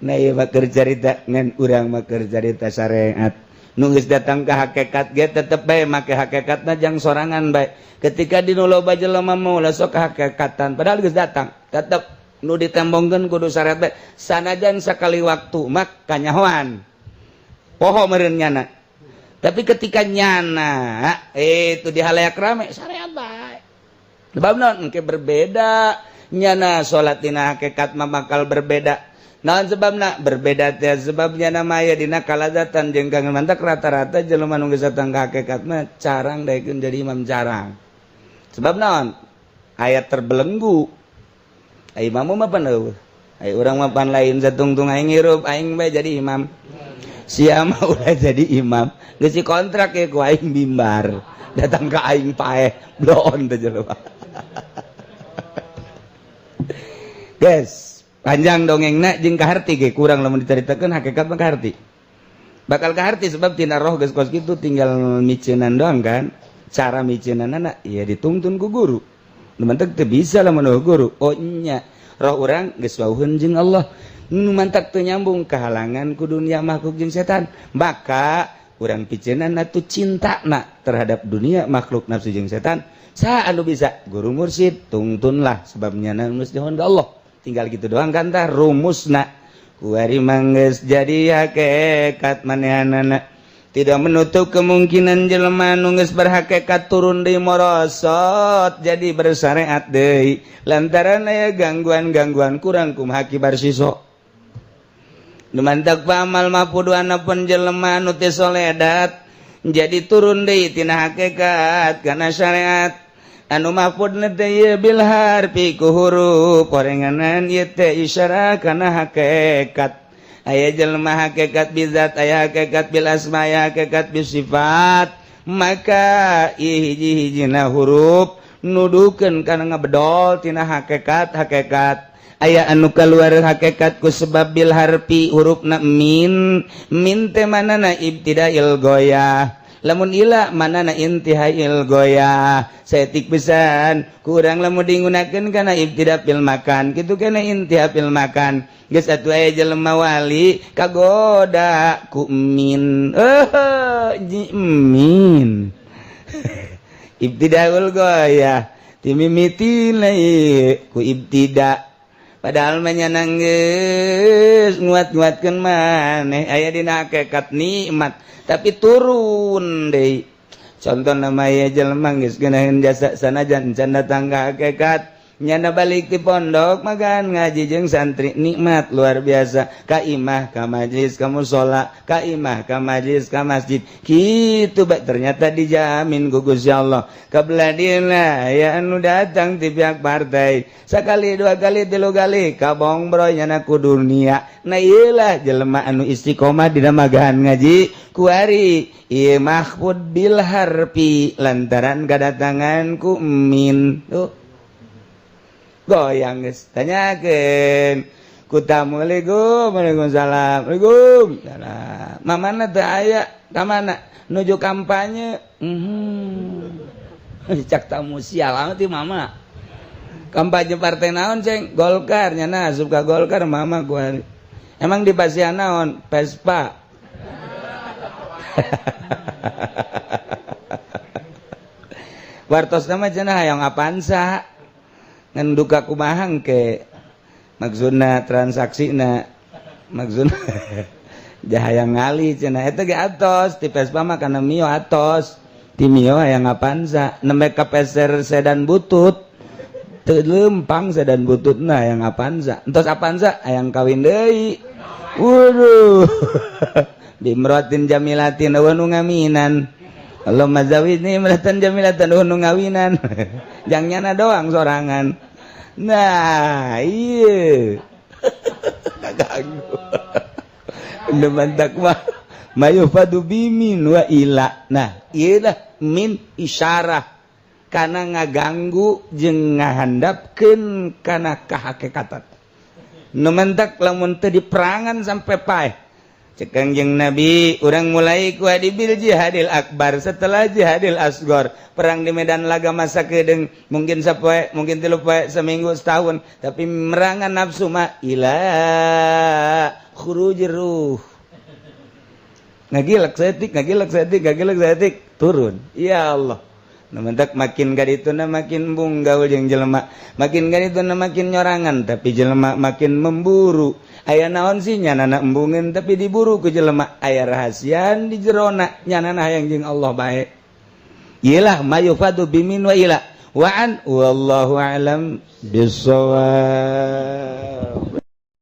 Nah ieu mah keur carita ngan urang mah keur carita syariat. Nu geus datang ke hakikat ge tetep bae make hakikatna jang sorangan bae. Ketika di nu loba jelema mah ulah sok hakikatan padahal geus datang, tetep nu ditembongkeun kudu syariat bae. Sanajan sakali waktu mah kanyahoan. Poho meureun nyana. Tapi ketika nyana itu di halayak rame syariat bae. Sebab naon engke berbeda nyana salat dina hakikat mah bakal berbeda. Naon sebabna berbeda teh sebabnya nama aya dina kalazatan jeung kangen mantak rata-rata jelema nu geus datang ka hakikat mah carang daekeun jadi imam carang. Sebab naon? Aya terbelenggu. Ai imam mah pan eueuh. Ai urang mah pan lain satungtung aing hirup aing bae jadi imam. Sia mah ulah jadi imam. Geus kontrak ye ku aing mimbar. Datang ka aing paeh bloon teh jelema. Guys, panjang dongengna jeung kaharti ge kurang lamun dicaritakeun hakikat mah kaharti. Bakal kaharti sebab tina roh geus kos kitu tinggal miceunan doang kan. Cara miceunanna ya dituntun ku guru. Nu mantak teu bisa lamun guru. Oh nya, roh urang geus wauheun jeung Allah. Nu mantak teu nyambung kahalangan ku dunia makhluk jeung setan. Maka urang piceunanna tuh cintana terhadap dunia makhluk nafsu jeung setan. Saha anu bisa? Guru mursyid tungtunlah sebabnya nu geus dihon ka Allah. Tinggal gitu doang kan tah rumusna kuari manggeus jadi hakikat manehanana tidak menutup kemungkinan jelema nu geus berhakikat turun deui morosot jadi bersyariat deui lantaran aya gangguan-gangguan kurang kumaha kibar siso nu mantak pamal mapuduana pun jelema nu teu soledat jadi turun deui tina hakikat kana syariat anu mahfud teh bil harfi ku huruf orenganan ieu teh isyarah kana hakikat aya jelema hakikat bizat aya hakikat bil asma aya hakikat bis sifat maka hiji-hijina huruf nuduhkeun kana ngabedol tina hakikat hakikat aya anu kaluar hakikat ku sebab bil harfi hurufna min min teh manana ibtidail goyah lamun ila manana intihail goyah saeutik pisan kurang lamun digunakeun kana ibtida fil makan kitu kana intiha fil makan geus atuh aya jelema wali kagoda ku min min ibtidaul goyah timimiti ku ibtida padahal mah nya geus nguat-nguatkeun maneh aya dina hakikat nikmat tapi turun deui contoh nama ya jelema geus geunaheun jasa sanajan can datang ka hakikat nyana balik di pondok magan ngaji jeung santri nikmat luar biasa ka imah ka majlis ka mushola ka imah ka majlis ka masjid kitu bae ternyata dijamin ku Gusti Allah kabeladina ya anu datang ti pihak partai sakali dua kali tilu kali kabongbroy nyana ku dunia nah ieu lah jelema anu istiqomah dina magahan ngaji kuari ieu mahfud bil harfi lantaran kadatangan ku min tuh goyang geus tanyakeun ku tamu Assalamualaikum waalaikumsalam waalaikumsalam mamana teu aya ka mana nuju kampanye cak tamu sial amat ieu mama kampanye partai naon ceng Golkar nyana asup ka Golkar mama gua emang di pasian naon Vespa wartos nama cenah hayang Avanza ngan duka kumaha ke maksudna transaksina maksudna jahaya ngali cenah eta ge atos ti Vespa mah kana Mio atos ti Mio hayang Avanza nembe ka peser sedan butut teu lempang sedan bututna hayang Avanza entos Avanza hayang kawin deui waduh bimrotin jamilatin eueuh nu ngaminan Allahumma zawidni imratan jamilatan eueuh nu ngawinan jang nyana doang sorangan nah iya kaganggu mantak mah mayufadu bimin wa ila nah ieu lah min isyarah kana ngaganggu jeung ngahandapkeun kana kahakikatan nu mantak lamun teu diperangan sampai paeh cek Kangjeng Nabi urang mulai ku bil jihadil akbar setelah jihadil asgor perang di medan laga masa kedeng mungkin sapoe mungkin 3 poe seminggu setahun tapi merangan nafsu mah ila khurujir ruh ngagilek saeutik ngagilek saeutik ngagilek saeutik turun ya Allah nu mentak makin kadituna makin bung gaul jeung jelema makin kadituna makin nyorangan tapi jelema makin memburu aya naon sih nyanana embungeun tapi diburu ku jelema aya rahasian di jerona nyanana hayang jeung Allah bae iyalah mayufadu bimin wa ila Wa an wallahu a'lam bissawab.